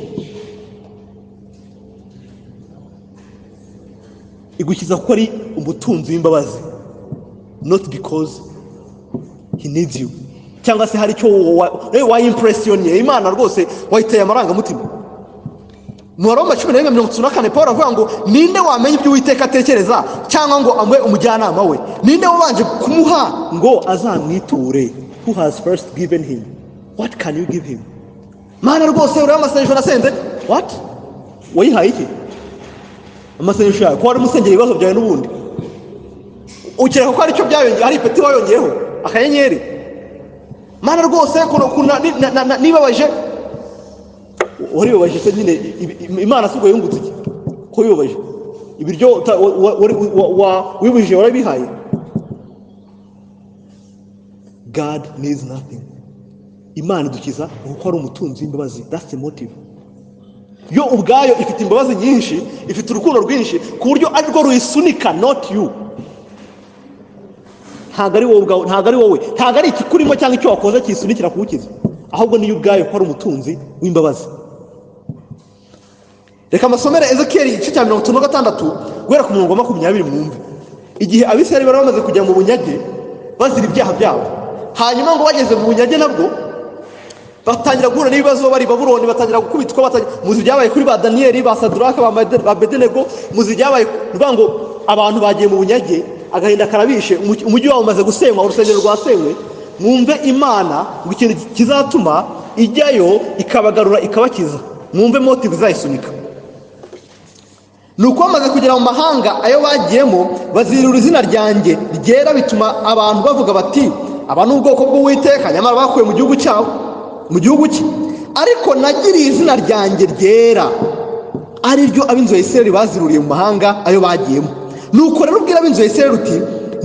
Igukiza kuko ari umutunzi w'imbabazi, not because he needs you, cyangwa se hari icyo wayimpressionnye Imana rwose, wayiteye amarangamutima. Mu Baroma 11:34, Paul aravuga ngo ninde wamenya ibyo Uwiteka atekereza, cyangwa ngo amuhe umujyanama we? Ninde wabanje kumuha ngo azamwiture? Who has first given him? What can you give him? Mana rwose uriya amasengesho nasenze, what? Wayihaye iki amasengesho yawe? Ko wari umusengera ibibazo byawe n'ubundi, ukeka ko hari icyo byayongeye, hari ipeti wayongeyeho akanyenyeri? Mana rwose nibabaje, waribabaje se nyine, Imana si ubwo yungutse iki ko wibabaje? Ibiryo wibujije warabihaye? God needs nothing. Imana idukiza kuko ari umutunzi w'imbabazi. That's the motive. Yo ubwayo ifite imbabazi nyinshi, ifite urukundo rwinshi, ku buryo ari rwo ruyisunika, not you. Ntabwo ari wowe ubwawe, ntabwo ari wowe, ntabwo ari ikikurimo cyangwa icyo wakoze kisunikira kuwukiza, ahubwo niyo ubwayo ko ari umutunzi w'imbabazi. Reka amasomere Ezekiyeli igice cya 56 guhera ku murongo wa 20, mwumve igihe Abisirayeli bari bamaze kujya mu bunyage bazira ibyaha byabo. Hanyuma ngo bageze mu bunyage nabwo batangira guhura n'ibibazo, bari Babuloni batangira gukubitwa, muzi ibyabaye kuri ba Daniyeli, ba Saduraka, ba Abedenego, muzi ibyabaye. Ni ukuvuga ngo abantu bagiye mu bunyage, agahinda karabishe, umujyi wabo umaze gusenywa, urusengero rwasenywe. Mwumve Imana ngo ikintu kizatuma ijyayo ikabagarura ikabakiza, mwumve motive izayisunika. Ni uko bamaze kugera mu mahanga ayo bagiyemo, bazirura izina ryanjye ryera, bituma abantu bavuga bati aba ni ubwoko bw'Uwiteka, nyamara bakuwe mu gihugu cyabo, mu gihugu cye. Ariko nagiriye izina ryanjye ryera, ari ryo ab'inzu ya Isirayeli baziruriye mu mahanga ayo bagiyemo. Nuko rero ubwira ab'inzu ya Isirayeli uti: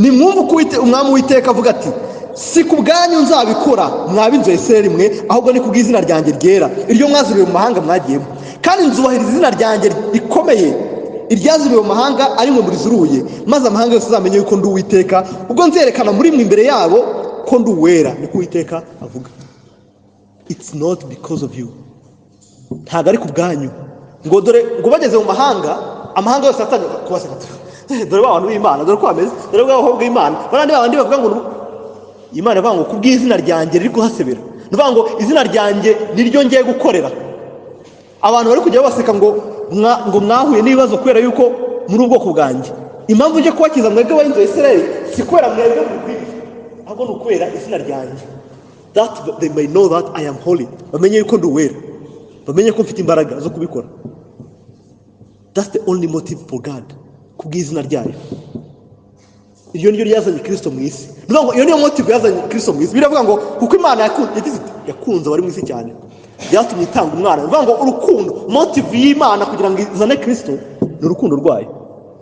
nimwumve uko Umwami Uwiteka avuga ati: si ku bwanyu nzabikora, mwa b'inzu ya Isirayeli mwe, ahubwo ni ku bw'izina ryanjye ryera, iryo mwaziruriye mu mahanga mwagiyemo. Kandi nzubahiriza izina ryanjye rikomeye, iryazuriwe mu mahanga ari mwe murizuruye, maze amahanga yose azamenye yuko ndi Uwiteka, ubwo nzerekana muri mwe imbere yabo ko ndi uwera. Niko Uwiteka avuga. It's not because of you, ntabwo ari ku bwanyu. Ngo dore ngo bageze mu mahanga, amahanga yose atangiye kubaseka: dore ba bantu b'Imana, dore ko bameze, dore bwa bwoko bw'Imana, barandi babandi bavuga ngo Imana ivuga ngo kubw'izina ryanjye riri kuhasebera. Ni ukuvuga ngo izina ryanjye niryo ngiye gukorera. Abantu bari kujya babaseka ngo mwahuye n'ibibazo kubera yuko muri ubwoko bwanjye. Impamvu nje kubakiza mwebwe b'inzu ya Isirayeli si kubera mwebwe mubikwiriye, ahubwo ni ukubera izina ryanjye, that they may know that I am holy, bamenye yuko ndi uwera, bamenye ko mfite imbaraga zo kubikora. That's the only motive for God, kubw'izina ryayo. Iryo niryo ryazanye Kristo mu isi. Ni ukuvuga ngo iyo niyo motive yazanye Kristo mu isi. Biravuga ngo kuko Imana yagize iti, yakunze abari mu isi cyane, byatumye itanga umwana. Ni ukuvuga ngo urukundo, motive y'Imana kugira ngo izane Kristo ni urukundo rwayo.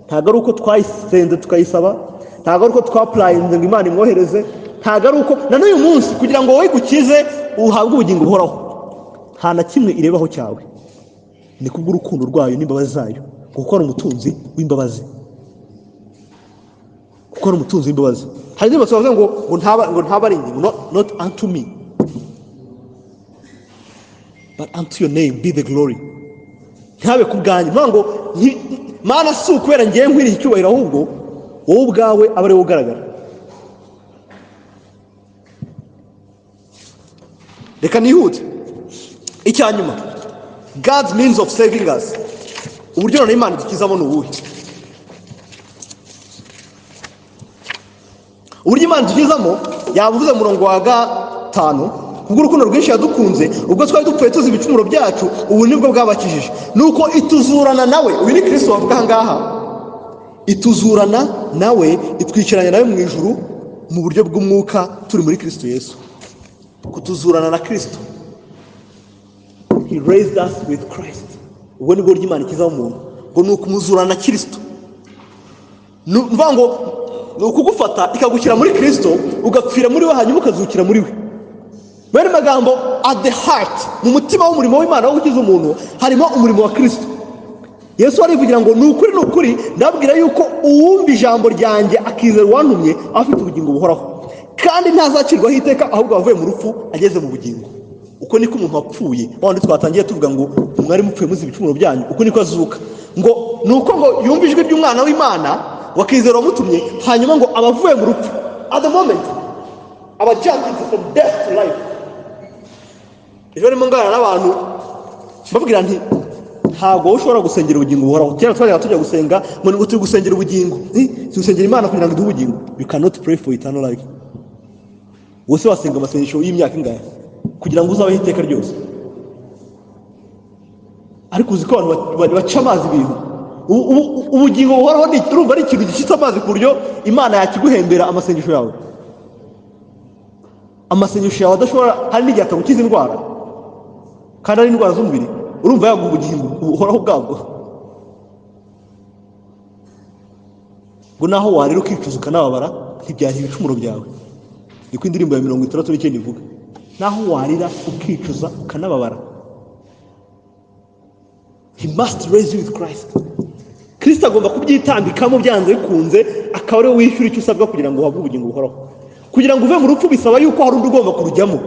Ntabwo ari uko twayisenze tukayisaba, ntabwo ari uko twapurayinze ngo Imana imwohereze, ntabwo ari uko na n'uyu munsi kugira ngo wowe igukize uhabwe ubugingo buhoraho, nta na kimwe irebaho cyawe. Ni kubw'urukundo rwayo n'imbabazi zayo, kuko ari umutunzi w'imbabazi, kuko ari umutunzi w'imbabazi. Hari indirimbo bavuga ngo ntaba ari njye, ngo not unto me but unto your name be the glory. Ntabe ku bwanjye. Mvuga ngo Mana, si ukubera ngiye nkwiriye icyubahiro, ahubwo wowe ubwawe aba ari wowe ugaragara. Reka nihute. Icya nyuma, God's means of saving us, uburyo none Imana idukizamo ni ubuhe? Uburyo Imana idukizamo yabuvuze mu murongo wa 5: kubw'urukundo rwinshi yadukunze, ubwo twari dupfuye tuzi ibicumuro byacu, ubu nibwo bwabakijije, nuko ituzurana nawe. Uyu ni Kristo wavuga aha ngaha. Ituzurana nawe, itwicaranya nawe mu ijuru mu buryo bw'umwuka, turi muri Kristo Yesu. Kutuzurana na Kristo, he raised us with Christ. Ubwo nibwo buryo Imana ikizaho umuntu, ngo ni ukumuzurana na Kristo. Ni ukuvuga ngo ni ukugufata ikagushyira muri Kristo, ugapfira muri we, hanyuma ukazukira muri we. Mu magambo, at the heart, mu mutima w'umurimo w'Imana wo gukiza umuntu, harimo umurimo wa Kristo Yesu. Arivugira ngo: ni ukuri, ni ukuri, ndababwira yuko uwumva ijambo ryanjye akizera uwantumye aba afite ubugingo buhoraho, kandi ntazacirwaho iteka, ahubwo avuye mu rupfu ageze mu bugingo. Uko niko umuntu wapfuye, wa wundi twatangiye tuvuga ngo mwari mupfuye muzi ibicumuro byanyu, uko niko azuka. Ngo ni uko ngo yumva ijwi ry'umwana w'Imana, wakizera uwamutumye, hanyuma ngo aba avuye mu rupfu. At the moment aba jumping from death to life. Ejo ndimo nganira n'abantu, mbabwira nti: ntabwo wowe ushobora gusengera ubugingo buhoraho. Kera twajyaga tujya gusenga ngo turi gusengera ubugingo, turi gusengera Imana kugira ngo iduhe ubugingo. You cannot pray for eternal life. Wowe se wasenga amasengesho y'imyaka ingahe kugira ngo uzabeho iteka ryose? Ariko uzi ko abantu baca amazi ibintu. Ubugingo buhoraho urumva ari ikintu gishyitse amazi ku buryo Imana yakiguhembera amasengesho yawe? Amasengesho yawe adashobora, hari n'igihe atagukiza indwara, kandi ari indwara z'umubiri. Urumva yaguha ubugingo buhoraho bwabwo? Ngo naho warira ukicuza ukanababara, ntibyaha ibicumuro byawe. Niko indirimbo ya 69 ivuga: naho warira ukicuza ukanababara. He must raise you with Christ. Kristo agomba kubyitambikamo byanze bikunze, akaba ariwe wishyura icyo usabwa kugira ngo uhabwe ubugingo buhoraho. Kugira ngo uve mu rupfu bisaba yuko hari undi ugomba kurujyamo.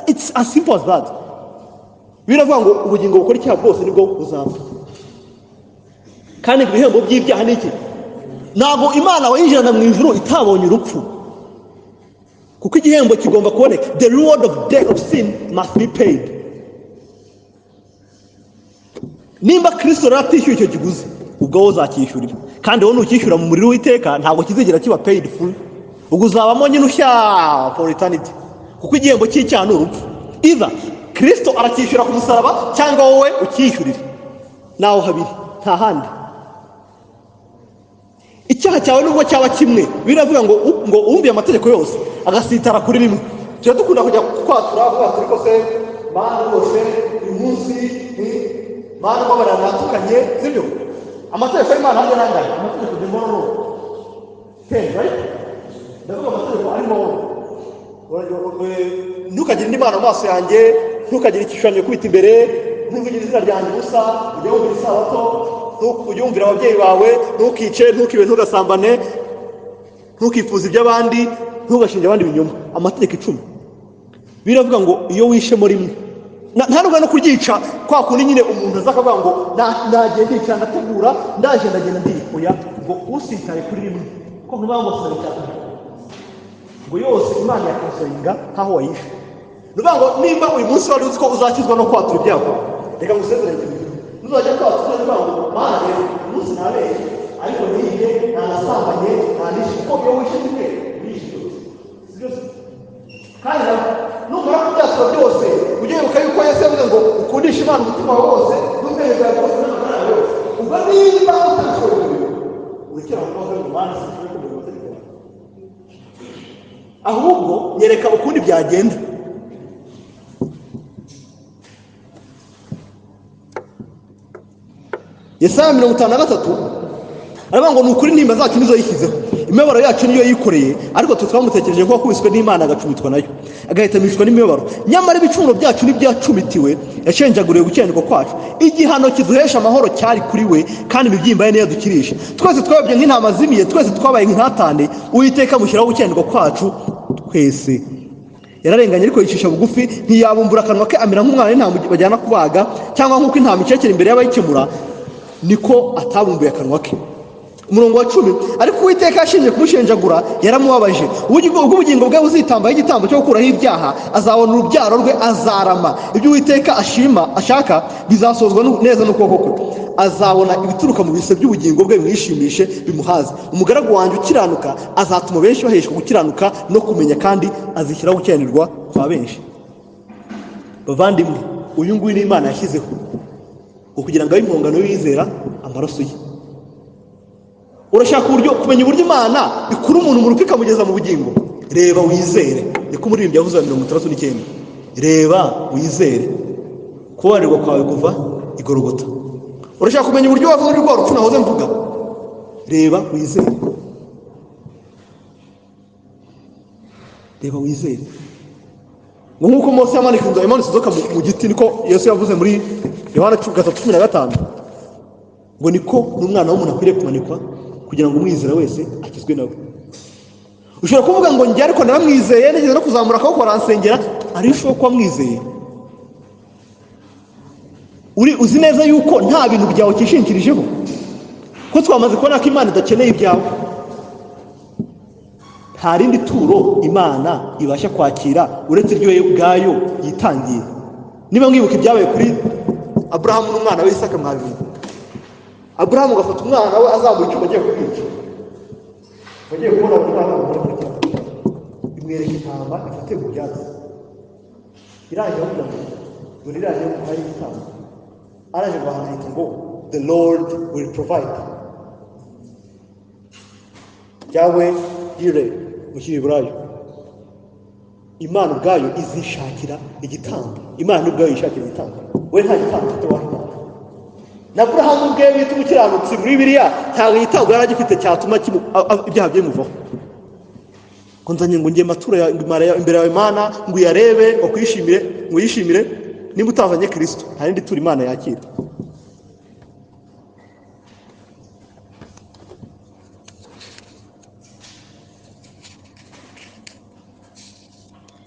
It's as simple as that. Biravuga ngo ubugingo bukora icyaha bwose nibwo buzapfa. Kandi ngo ibihembo by'ibyaha ni iki? Ntabwo Imana wayinjirana mu ijuru itabonye urupfu, kuko igihembo kigomba kuboneka. The reward of death of sin must be paid. Nimba Kristo rero atishyuye icyo kiguzi, ubwo wowe uzacyishyurira, kandi wowe nukishyura mu muriro w'iteka, ntabwo kizigera kiba paid full. Ubwo uzabamo nyine ushya for eternity, kuko igihembo cy'icyaha ni urupfu. Either Kristo aracyishyura ku musaraba, cyangwa wowe ukishyurira. Naho habiri, nta handi. Icyaha cyawe nubwo cyaba kimwe, biravuga ngo uwumviye amategeko yose agasitara kuri rimwe. Tujya dukunda kujya kwatura, vuga turi ko se Mana rwose uyu munsi Mana mbabarira natukanye, sibyo? Amategeko y'Imana hajya nangahe? Amategeko the moral law 10, right? Ndavuga amategeko arimo: ntukagire indi mana mu maso yanjye, ntukagire igishushanyo kubita imbere, ntuvugire izina ryanjye ubusa, ujye wumvira isabato, ujye wumvira ababyeyi bawe, ntukice, ntukibe, ntugasambane, ntukifuze iby'abandi, ntugashinje abandi ibinyoma. Amategeko 10. Biravuga ngo iyo wishemo rimwe, nta nubwo no kuryica kwa kundi nyine umuntu aza akavuga ngo nagiye ndica, ndategura, ndaje ndagenda ndikoya, ngo usitaye kuri rimwe ko ntuba ngo sinabishaka, ngo yose Imana yakonsoringa nkaho wayishe. Ni ukuvuga ngo nimba uyu munsi wari uzi ko uzakizwa no kwatura ibyago, reka ngusezerere ikintu: nuzajya kwatura uzavuga ngo Mana rero uyu munsi nabeshye, ariko nibye, ntanasambanye, ntanishe, kuko iyo wishe rimwe wishe byose, si byose? Kandi numara kubyatura byose, ujye wibuka yuko Yesu yavuze ngo ukundishe Imana umutima wawe wose n'ubwenge bwawe bwose n'amagara yawe yose. Ubwo niba utabishoboye ibyo, urekera aho ngaho ngo Mana sinshobora kumenya amategeko yawe, ahubwo nyereka ukundi byagenda. Yesaya 53 aravuga ngo ni ukuri intimba zacu nizo yishyizeho, imibabaro yacu niyo yikoreye, ariko twe twamutekereje ko wakubiswe n'Imana agacumitwa nayo, agahitanishwa n'imibabaro. Nyamara ibicumuro byacu n'ibyacumitiwe, yashenjaguriwe gukiranirwa kwacu. Igihano kiduhesha amahoro cyari kuri we, kandi imibyimba ye niyo yadukirisha. Twese twayobye nk'intama zimiye, twese twabaye nk'intatane, Uwiteka amushyiraho gukiranirwa kwacu twese. Yararenganye ariko yicisha bugufi, ntiyabumbura akanwa ke, amera nk'umwana w'intama bajyana kubaga, cyangwa nk'uko intama icekera imbere y'abayikemura, niko atabumbuye akanwa ke. Umurongo wa 10: ariko Uwiteka yashinje kumushenjagura, yaramubabaje. Ubwo ubugingo bwe buzitambaho igitambo cyo gukuraho ibyaha, azabona urubyaro rwe, azarama. Ibyo Uwiteka ashima ashaka bizasozwa neza n'ukuboko kwe. Azabona ibituruka mu bise by'ubugingo bwe, bimwishimishe bimuhaze. Umugaragu wanjye ukiranuka azatuma benshi baheshwa gukiranuka no kumenya, kandi azishyiraho gukiranirwa kwa benshi. Bavandimwe, uyu nguyu ni Imana yashyizeho kugira ngo abe impongano y'uwizera amaraso ye. Urashaka uburyo kumenya uburyo Imana ikura umuntu mu rupfu ikamugeza mu bugingo? Reba wizere. Niko umuririmbyi yavuze wa 69: reba wizere, kubabarirwa kwawe kuva i Golgota. Urashaka kumenya uburyo wava muri rwa rupfu nahoze mvuga? Reba wizere, reba wizere. Ngo nk'uko Mose yamanitse inzoka mu giti, niko Yesu yavuze muri Yohana 3:15, ngo niko n'umwana w'umuntu akwiriye kumanikwa kugira ngo umwizera wese akizwe nawe. Ushobora kuvuga ngo njye ariko naramwizeye, nigeze no kuzamura akaboko baransengera, ariko ushobora kuba mwizeye uri uzi neza yuko nta bintu byawe ukishingikirijeho, ko twamaze kubona ko Imana idakeneye ibyawe. Nta rindi turo Imana ibasha kwakira uretse iryo yo ubwayo yitangiye. Niba mwibuka ibyabaye kuri Aburahamu n'umwana we Isaka, mwabibonye. Aburahamu agafata umwana we azamuye icyuma agiye kumwica, bagiye kubona umwana w'umugore muri cya imwereka intama ifite mu byatsi, irangira avuga ngo dore irangiye kuhaye igitambo, araje ngo ahantu ngo the Lord will provide, Yahweh Yireh mu Giheburayo. Imana ubwayo izishakira igitambo, Imana ubwayo yishakira igitambo, we nta gitambo ufite waha Imana. Na Aburahamu ubwe bita umukiranutsi muri Bibiliya, ntabwo igitambo yari agifite cyatuma ibyaha bye bimuvaho. Ngo nzanye ngo ngiye matura ya, imbere yawe Mana, ngo uyarebe, ngo kwishimire, ngo uyishimire. Niba utazanye Kristo, nta rindi turo Imana yakira.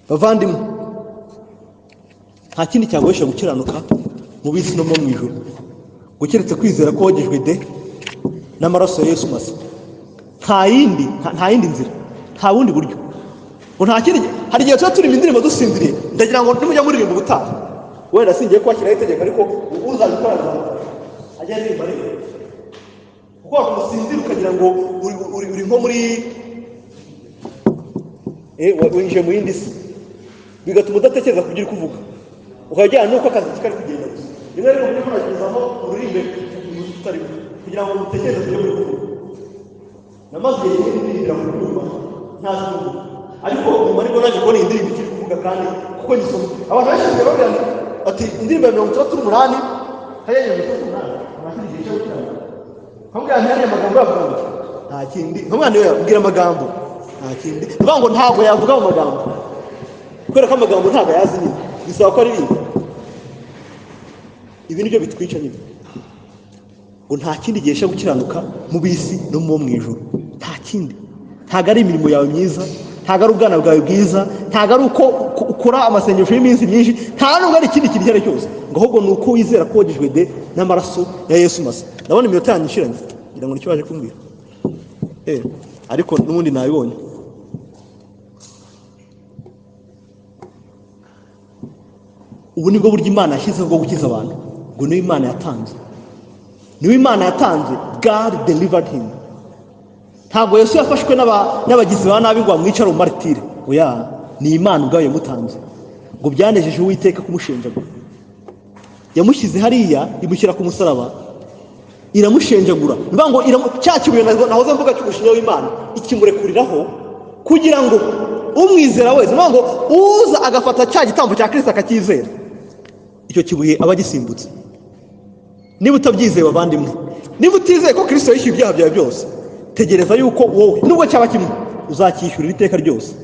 Bavandimwe, nta kindi cyagoresha gukiranuka mu bisi no mu ijuru, ngo keretse kwizera ko wogejwe de n'amaraso ya Yesu masa. Nta yindi, nta yindi nzira, nta bundi buryo. Ngo nta kindi. Hari igihe tuba turimo indirimbo dusinziriye, ndagira ngo nimujya muririmba ubutaha, wenda singiye kubashyiraho itegeko, ariko uzabikora azamufasha ajya aririmba, ariko kuko wamusinzira ukagira ngo uri nko muri winjiye mu yindi si, bigatuma udatekereza ku byo uri kuvuga, ukajyana n'uko akazi kari kugenda gusa. Rimwe na rimwe muragezamo uririmbe umuziki utarimo kugira ngo mutekereze ku byo muri kuvuga. Namaze igihe kinini ndirimbira mu cyumba ntazi kuvuga, ariko nyuma ariko naje kubona iyi ndirimbo ikiri kuvuga, kandi kuko nyisoma abantu benshi bajya babwira ngo Ati indirimbo ya 68, hariya 68, nta kindi gihe cyo gukiranuka. Nkamubwira nti hariya amagambo yavuga ngo nta kindi. Nkamubwira nti mbwira amagambo, nta kindi. Ndavuga ngo ntabwo yavuga mu magambo, kubera ko amagambo ntabwo ayazi nyine, bisaba ko aririmba. Ibi nibyo bitwica nyine. Ngo nta kindi gihe cyo gukiranuka mu bisi no mu ijuru, nta kindi. Ntabwo ari imirimo yawe myiza, ntabwo ari ubwana bwawe bwiza, ntabwo ari uko ukora amasengesho y'iminsi myinshi, nta nubwo ari ikindi kintu icyo ari cyo cyose, ngo ahubwo ni uko wizera ko wogejwe de n'amaraso ya Yesu masa. Ndabona iminota yanjye ishiranye, ngira ngo nicyo baje kumbwira. Ariko n'ubundi nabibonye. Ubu nibwo buryo Imana yashyizeho bwo gukiza abantu, ngo niyo Imana yatanze, niyo Imana yatanze. God delivered him. Ntabwo Yesu yafashwe n'abagizi ba nabi ngo bamwicare umumaritire, oya, ni Imana ubwayo yamutanze. Ngo byanejeje Uwiteka kumushenjagura, yamushyize hariya, imushyira ku musaraba, iramushenjagura. Niba ngo cya kibuye nahoze mvuga cy'umushinya w'Imana ikimurekuriraho kugira ngo umwizera wese, niba ngo uza agafata cya gitambo cya Kristo akacyizera, icyo kibuye aba agisimbutse. Niba utabyizeye bavandimwe, niba utizeye ko Kristo yishyuye ibyaha byawe byose, tegereza yuko wowe nubwo cyaba kimwe uzacyishyurira iteka ryose.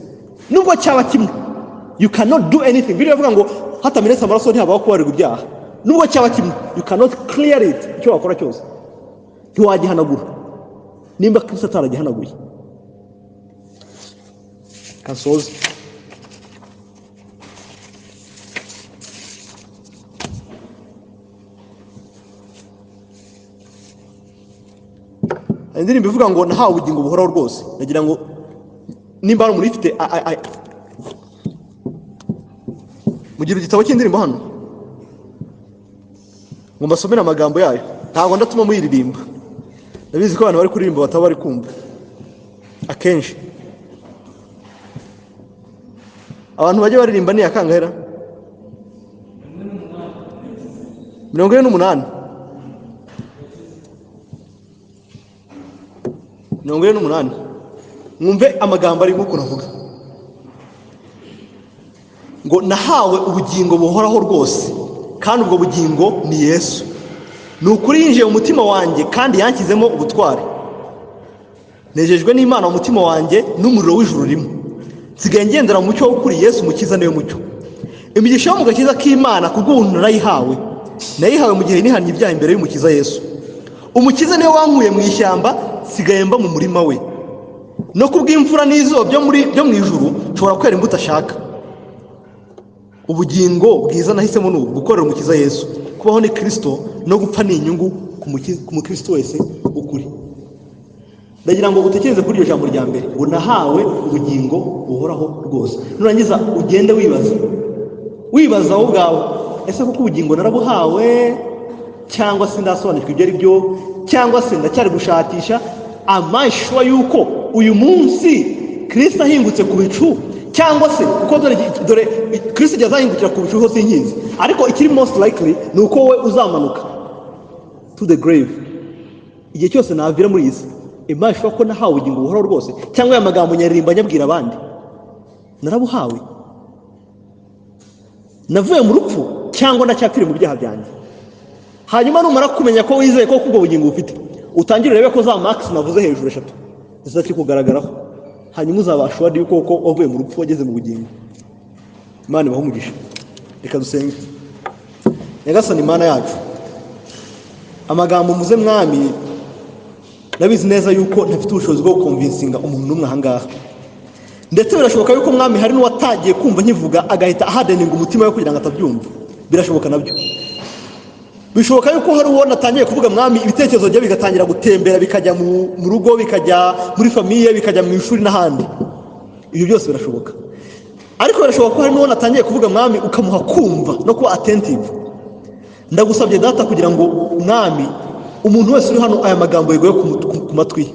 Nubwo cyaba kimwe, you cannot do anything. Bibiliya ivuga ngo hatamenetse amaraso ntihabaho kubarirwa ibyaha. Nubwo cyaba kimwe, you cannot clear it. Icyo wakora cyose ntiwagihanagura nimba Kristo ataragihanaguye. Kansoze. Indirimbo ivuga ngo nahawe ubugingo buhoraho rwose. Nagira ngo nimba hari umuntu uyifite, mugira igitabo cy'indirimbo hano ngo mbasomere amagambo yayo. Ntabwo ndatuma muyiririmba, ndabizi ko abantu bari kuririmba bataba bari kumva akenshi. Abantu bajya baririmba ni akangahera 48, 48. Mwumve amagambo arimo ukuntu avuga ngo nahawe ubugingo buhoraho rwose, kandi ubwo bugingo ni Yesu. Ni ukuri yinjiye mu mutima wanjye kandi yanshyizemo ubutware. Nejejwe n'Imana mu mutima wanjye n'umuriro w'ijuru urimo. Nsigaye ngendera mu mucyo w'ukuri, Yesu umukiza niwe mucyo. Imigisha yo mu gakiza k'Imana kubw'ubuntu narayihawe. Nayihawe mu gihe nihannye ibyaha imbere y'umukiza Yesu. Umukiza niwe wankuye mu ishyamba, nsigaye mba mu murima we. No kubw'imvura n'izuba byo mu ijuru nshobora kwera imbuto ashaka. Ubugingo bwiza nahisemo ni ubu, gukorera umukiza Yesu. Kubaho ni Kristo no gupfa ni inyungu ku mukristo wese ukuri. Ndagira ngo utekereze kuri iryo jambo rya mbere ngo nahawe ubugingo buhoraho rwose. Nurangiza ugende wibaza wowe ubwawe, ese koko ubugingo narabuhawe cyangwa se ndasobanukirwa ibyo ari byo, cyangwa se ndacyari gushakisha amashwa yuko uyu munsi Kristo ahingutse ku bicu, cyangwa se kuko dore Kristo igihe azahingukira ku bicu hose inkinzi, ariko ikiri most likely ni uko wowe uzamanuka to the grave. Igihe cyose navira muri iyi si, Imana ishobora ko nahawe ubugingo buhoraho rwose, cyangwa aya magambo nyaririmba nyabwira abandi, narabuhawe, navuye mu rupfu cyangwa ndacyapfiriye mu byaha byanjye. Hanyuma numara kumenya ko wizeye ko ubwo bugingo bufite, utangire urebe ko za marks navuze hejuru eshatu zizakikugaragaraho, hanyuma uzabasha wadi yuko ko wavuye mu rupfu wageze mu bugingo. Imana ibahe umugisha. Reka dusenge. Nyagasani Imana yacu, amagambo muze mwami, nabizi neza yuko ntafite ubushobozi bwo gukonvinsinga umuntu n'umwe aha ngaha, ndetse birashoboka yuko mwami hari n'uwatagiye kumva nkivuga agahita ahadeninga umutima we kugira ngo atabyumva. Birashoboka nabyo, bishoboka yuko hari uwo natangiye kuvuga mwami, ibitekerezo bye bigatangira gutembera, bikajya mu rugo, bikajya muri famiye, bikajya mu ishuri n'ahandi. Ibyo byose birashoboka, ariko birashoboka ko hari n'uwo natangiye kuvuga mwami ukamuha kumva no kuba attentive. Ndagusabye data kugira ngo mwami umuntu wese uri hano aya magambo yeguye ku matwi ye.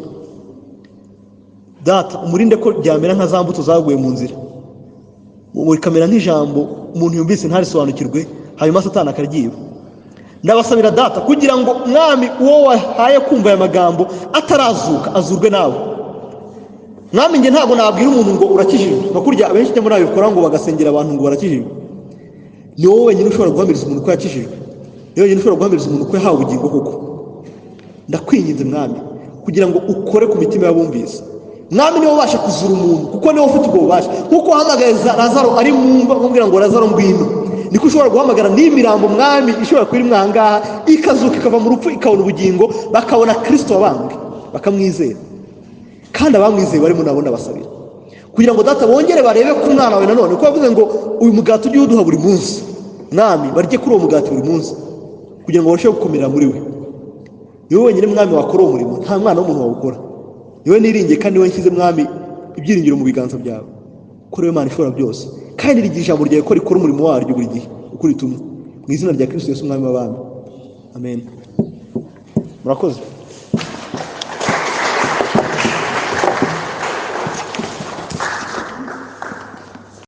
Data umurinde ko byamera nka za mbuto zaguye mu nzira, bikamera nk'ijambo umuntu yumvise ntarisobanukirwe, hanyuma Satani akaryiba. Ndabasabira data kugira ngo mwami uwo wahaye kumva aya magambo atarazuka azurwe nawe. Mwami njye ntabwo nabwira umuntu ngo urakijijwe, nka kurya abenshi muri abikora ngo bagasengera abantu ngo barakijijwe. Ni wowe wenyine ushobora guhamiriza umuntu ko yakijijwe, ni wowe wenyine ushobora guhamiriza umuntu ko yahawe ubugingo koko. Ndakwinginze, Mwami, kugira ngo ukore ku mitima y'abumvise. Mwami, niwe ubasha kuzura umuntu, kuko niwe ufite ubwo bubasha. Nkuko wahamagaye Lazaro ari mu mva, umubwira ngo: "Lazaro, ngwino," niko ushobora guhamagara n'imirambo, Mwami, ishobora kuba iri mwahangaha, ikazuka, ikava mu rupfu, ikabona ubugingo, bakabona Kirisito wabambwe, bakamwizera. Kandi abamwizeye barimo nabo ndabasabira kugira ngo, Data, bongere barebe ku mwana wawe nanone, kuko bavuze ngo uyu mugati ujye uwuduha buri munsi. Mwami, barye kuri uwo mugati buri munsi kugira ngo barusheho gukomerera muri we. Ni wowe wenyine, Mwami, wakora uwo murimo, nta mwana w'umuntu wawukora. Ni wowe niringiye kandi niwe nshyize, Mwami, ibyiringiro mu biganza byawe, ko ariwe Mana ishobora byose, kandi rigira ijambo ryawe ko rikora umurimo waryo buri gihe uko ritumwe. Mu izina rya Kirisito Yesu, Umwami w'abami, amen. Murakoze.